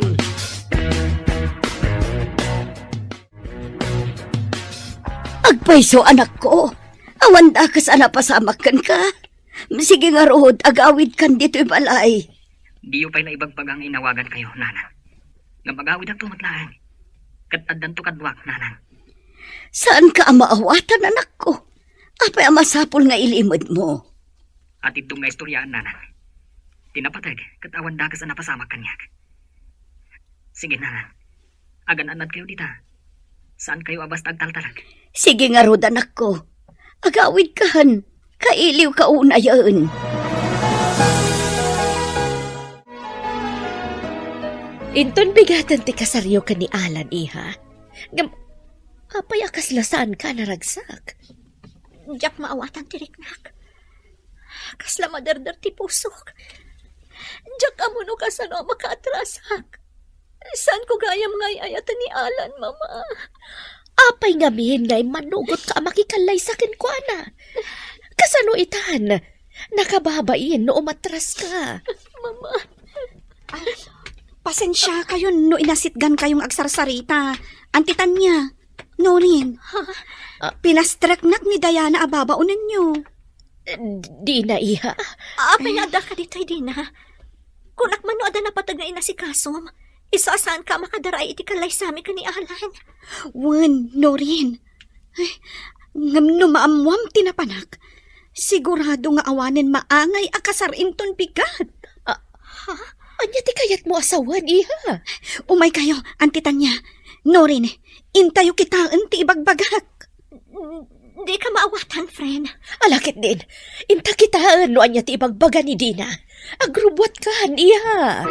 Agpayso, anakko. Awan dakes a napasamak kenka. Sige ngarud, agawidkan ditoy balay. Diyo pay naibagbaga nga inawagankayo, nanang. Ngem agawidakto met laeng. Ket addanto kaduak, nanang. Saanka a maawatan, anakko. Apay a masapul nga ilimedmo? Atiddog nga istoriaan, nanang. Ti napateg ket awan dakes a napasamak kaniak. Sige, nanang. Agan-annadkayo dita. Saankayo a basta agtaltalek. Sige ngarud, anakko. Agawidkan. Kailiwka unayen. Inton bigaten ti kasaryo ken ni Alan, iha. Ngem, apay a kasla saanka a naragsak? Diak maawatan ti riknak. Kasla maderder ti pusok. Diak ammo no kasano a makaatrasak. Saanko gayam nga ay-ayaten ni Alan, Mama. Apay ngamin nga immanugotka a makikallaysa kenkuana? Kasano itan? Nakababain no umatraska. Mama. Ay, pasensiakayon no inasitgankayo nga agsarsarita. Anti Tania, Norin. Ha? Pinastreknak ni Diana a babaonenyo. Dina, iha. Apay nga addaka ditoy, Dina? Kunak man no adda napateg nga inasikasom, isu a saanka a makadaraay iti kallaysami ken ni Alan. Wen, Norin. Ay, ngem no maammoam ti napanak, sigurado nga awanen maangay a kasar inton bigat. Ah, ha? Ania ti kayatmo a sawen, iha? Umaykayo, Anti Tania. Norin, intayo kitaen ti ibagbagak. Dika maawatan, friend. Ala ketdin, inta kitaen no ania ti ibagbaga ni Dina. Agrubbuatkan, iha.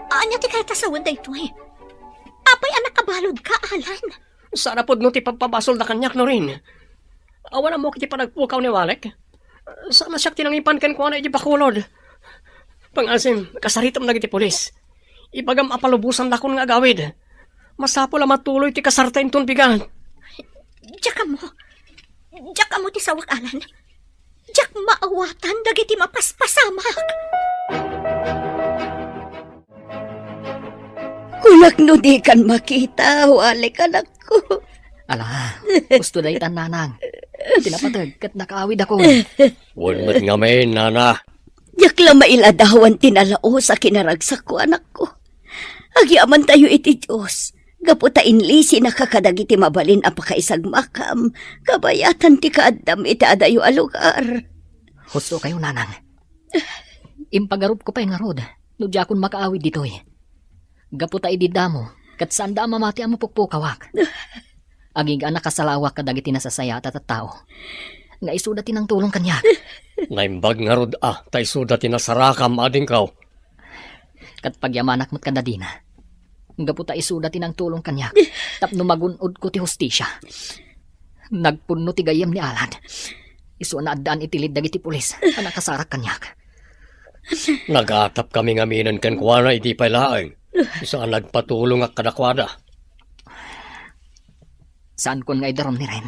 Ania ti kayat a sawen daytoy? Apay a nakabaludka, Alan? Saan a pudno ti pagpabasolda kaniak, Norin. Awan ammok iti panagpukaw ni Walek. Saan a siak ti nangipan kenkuana iti bakulod. Pangasim, kasaritam dagiti pulis. Ibagam a palubosandakon nga agawid. Masapul a matuloy ti kasarta inton bigat. Diak ammo. Diak ammo ti sawek, Alan. Diak maawatan dagiti mapaspasamak. Kunak no dikan makita, Walek, anakko. Ala, husto daytan, nanang. Ti napateg ket nakaawidakon. Wen met ngamin, nana. Diak la mailadawan ti nalaus a kinaragsakko, anakko. Agyamantayo iti Dios, gapu ta inlisinaka kadagiti mabalin a pakaisagmakam, kabayatan ti kaaddam iti adayo a lugar. Hustokayo, nanang. Impagarupko pay ngarud no diakon makaawid ditoy. Gapu ta idi damo, ket saanda a mamati a mapukpukawak. Agingga a nakasalawak kadagiti nasasayaat a tattao nga isuda ti nangtulong kaniak. Naimbag ngarud a ta isuda ti nasarakam, adingko. Ket pagyamanak met kada Dina. Gapu ta isuda ti nangtulong kaniak tapno magun-odko ti hustisia. Nagpunno ti gayyem ni Alan. Isu a naaddaan iti lead dagiti pulis a nakasarak kaniak. Nagatapkami ngaminen kenkuana idi pay laeng. Isu a nagpatulongak kadakuada. Saankon nga idarum ni Ren.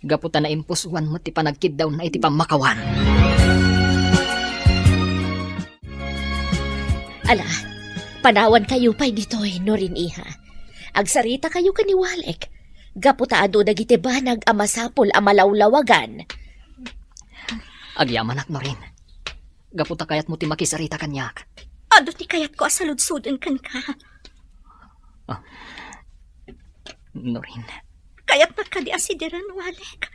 Gapu ta naimpusoan met ti panagkiddaonna iti pammakawan. Ala, panawankayo pay ditoy, Norin, iha. Agsaritakayo ken ni Walek. Gapu ta adu dagiti banag a masapul a malawlawagan. Agyamanak, Norin. Gapu ta kayatmo ti makisarita kaniak. Adu ti kayatko a saludsoden kenka. Ah. Norin. Kayatnak kadi a sidiren, Walek?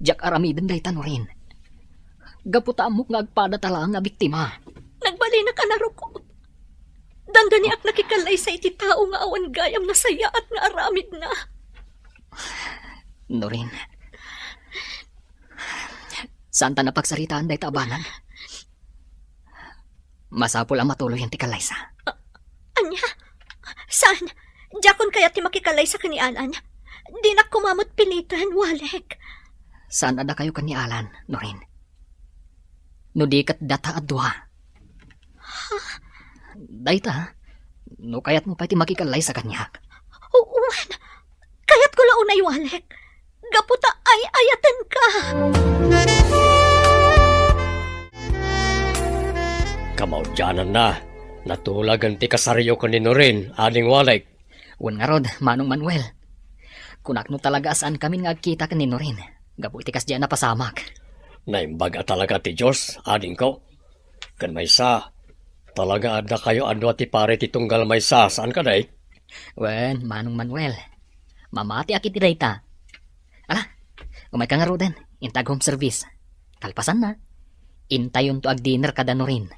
Diak aramiden dayta, Norin. Gapu ta ammok nga agpadata laeng a biktima. Nagbalinak a narukop. Dandaniak nakikallaysa iti tao nga awan gayam nasayaat nga aramidna. Norin. Saanta a pagsaritaan dayta a banag. Masapul a matuloyen ti kallaysa. A-, ania? Saan? Diakon kayat ti makikallaysa ken ni Alan. Dinak koma met piliten, Walek. Saan a dakayo ken ni Alan, Norin? No di ket data a dua. Ha? Dayta, no kayatmo pay ti makikallaysa kaniak. Wen, kayatko la unay, Walek. Gapu ta ay-ayatenka. Kamaudiananna, natulagen ti kasaryo ken ni Norin, ading Walek. Wen ngarud, Manong Manuel. Kunak no talaga a saankami nga agkita ken ni Norin gapu iti kasdiay a napasamak. Naimbag a talaga ti Dios, adingko. Ken maysa, talaga addakayo a dua ti pari ti tunggal maysa, saan kadi? Wen, Manong Manuel, mamatiak iti dayta. Ala, umayka ngaruden, inta ag-home service. Kalpasanna, intayonto ag-dinner kada Norin.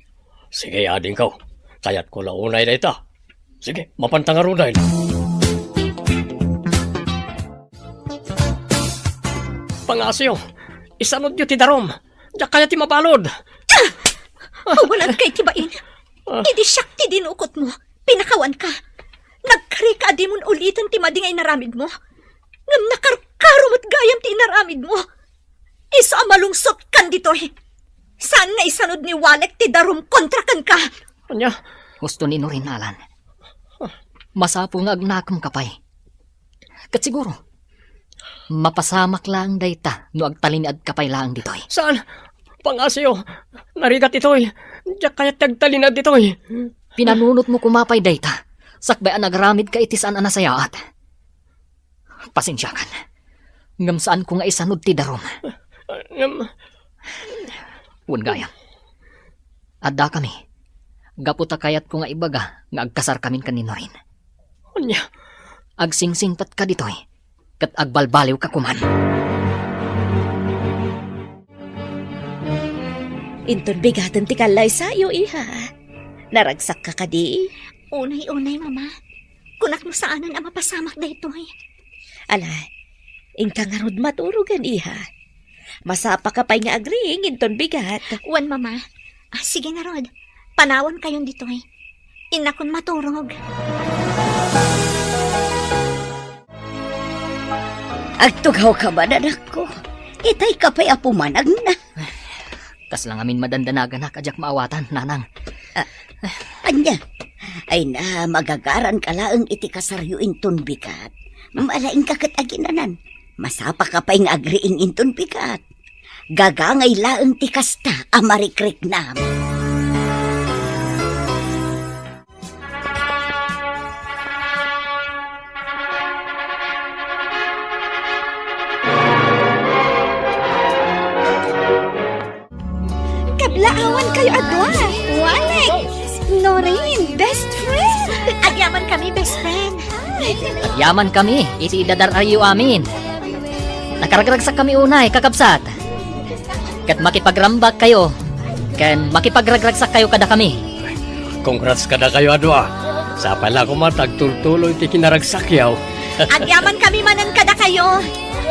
Sige, adingko. Kayatko la unay dayta. Sige, mapanta ngaruden. Pangasyo, isanudyo ti darum. Diak kayat ti mabalud. Awanan kay ti bain. Ah. Idi siak ti dinukot mo, pinakawan ka. Nagkari ka a dimon uliten ti madi nga inaramid mo. Ngem nakarkaro met gayam ti inaramid mo. Isu a malungsot kan ditoy. Saan nga isanud ni Walek ti darum kontra kenka? Ania? Husto ni Norin, Alan. Masapul nga agnakem ka pay. Ket siguro, mapasamak laeng dayta no agtalinaedka pay laeng ditoy. Saan? Pangasyo, narigat itoy. Diak kayat ti agtalinaed ditoy. Pinanunotmo koma pay dayta, sakbay a nagaramidka iti saan a nasayaat. Pasensiakan, ngem saanko nga isanud ti darum. Ngem, Wen gayam. Addakami. Gapu ta kayatko nga ibaga nga agkasarkamin ken ni Norin. Ania? Agsingsingpetka ditoy, ket agbalbaliwka koman. Inton bigaten ti kallaysayo, iha. Naragsakka kadi? Unay, unay, Mama. Kunak no saanen a mapasamak daytoy. Ala, inka ngarud maturogen, iha. Masapaka pay nga agriing inton bigat. Wen, Mama. Ah, sige ngarud. Panawankayon ditoy. Innakon maturog. Agtugawka man, anakko. Itayka pay a pumanagna. Kasla ngamin madandanaganak a diak maawatan, Nanang. Ah, ania? Ay na, magagaranka laeng iti kasaryo inton bigat. Malaingka ket aginanan. Masapaka pay nga agriing inton bigat. Gagangay laeng ti kasta a marikriknam. Kablaawankayo a dua, Walek, Norin, best friend. Agyamankami, best friend. Agyamankami iti idadar-ayo amin. Nakaragragsakami unay, kakabsat. Ket makipagrambakkayo ken makipagragragsakkayo kadakami. Congrats kadakayo a dua. Sapay la koma ta agtultuloy ti kinaragsakyo. Agyamankami manen kadakayo.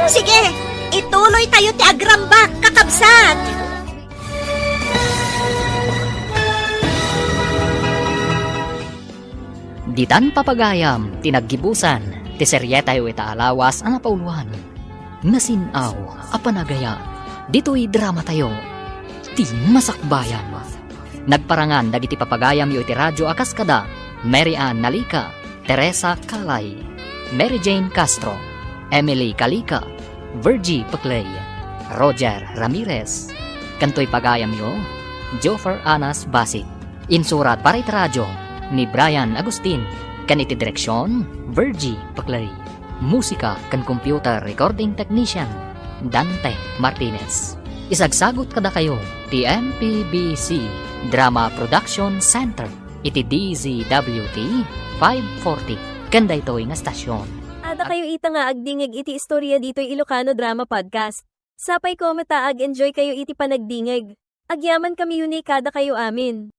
Sige, ituloytayo ti agrambak, kakabsat. Ditan papagayam ti naggibusan ti serietayo ita a lawas a napauloan, Nasin-aw a Panagayam. Ditoy dramatayo, ti masakbayan. Nagparangan dagiti papagayamyo iti radio a kas kada Mary Ann Nalica, Teresa Calay, Mary Jane Castro, Emily Calica, Virgie Peclay, Roger Ramirez. Ken toy pagayamyo, Joffer Anas Basit. Insurat para iti radio ni Brian Agustin, ken iti direksion, Virgie Peclay. Musika ken computer recording technician, Dante Martinez. Isagsagut kadakayo ti M P B C Drama Production Center iti D Z W T five forty ken daytoy nga stasyon. Adda kayo ita nga agdingeg iti istorya ditoy Ilocano Drama Podcast. Sapay ko met ta ag-enjoy kayo iti panagdingeg. Agyamankami unay kadakayo amin.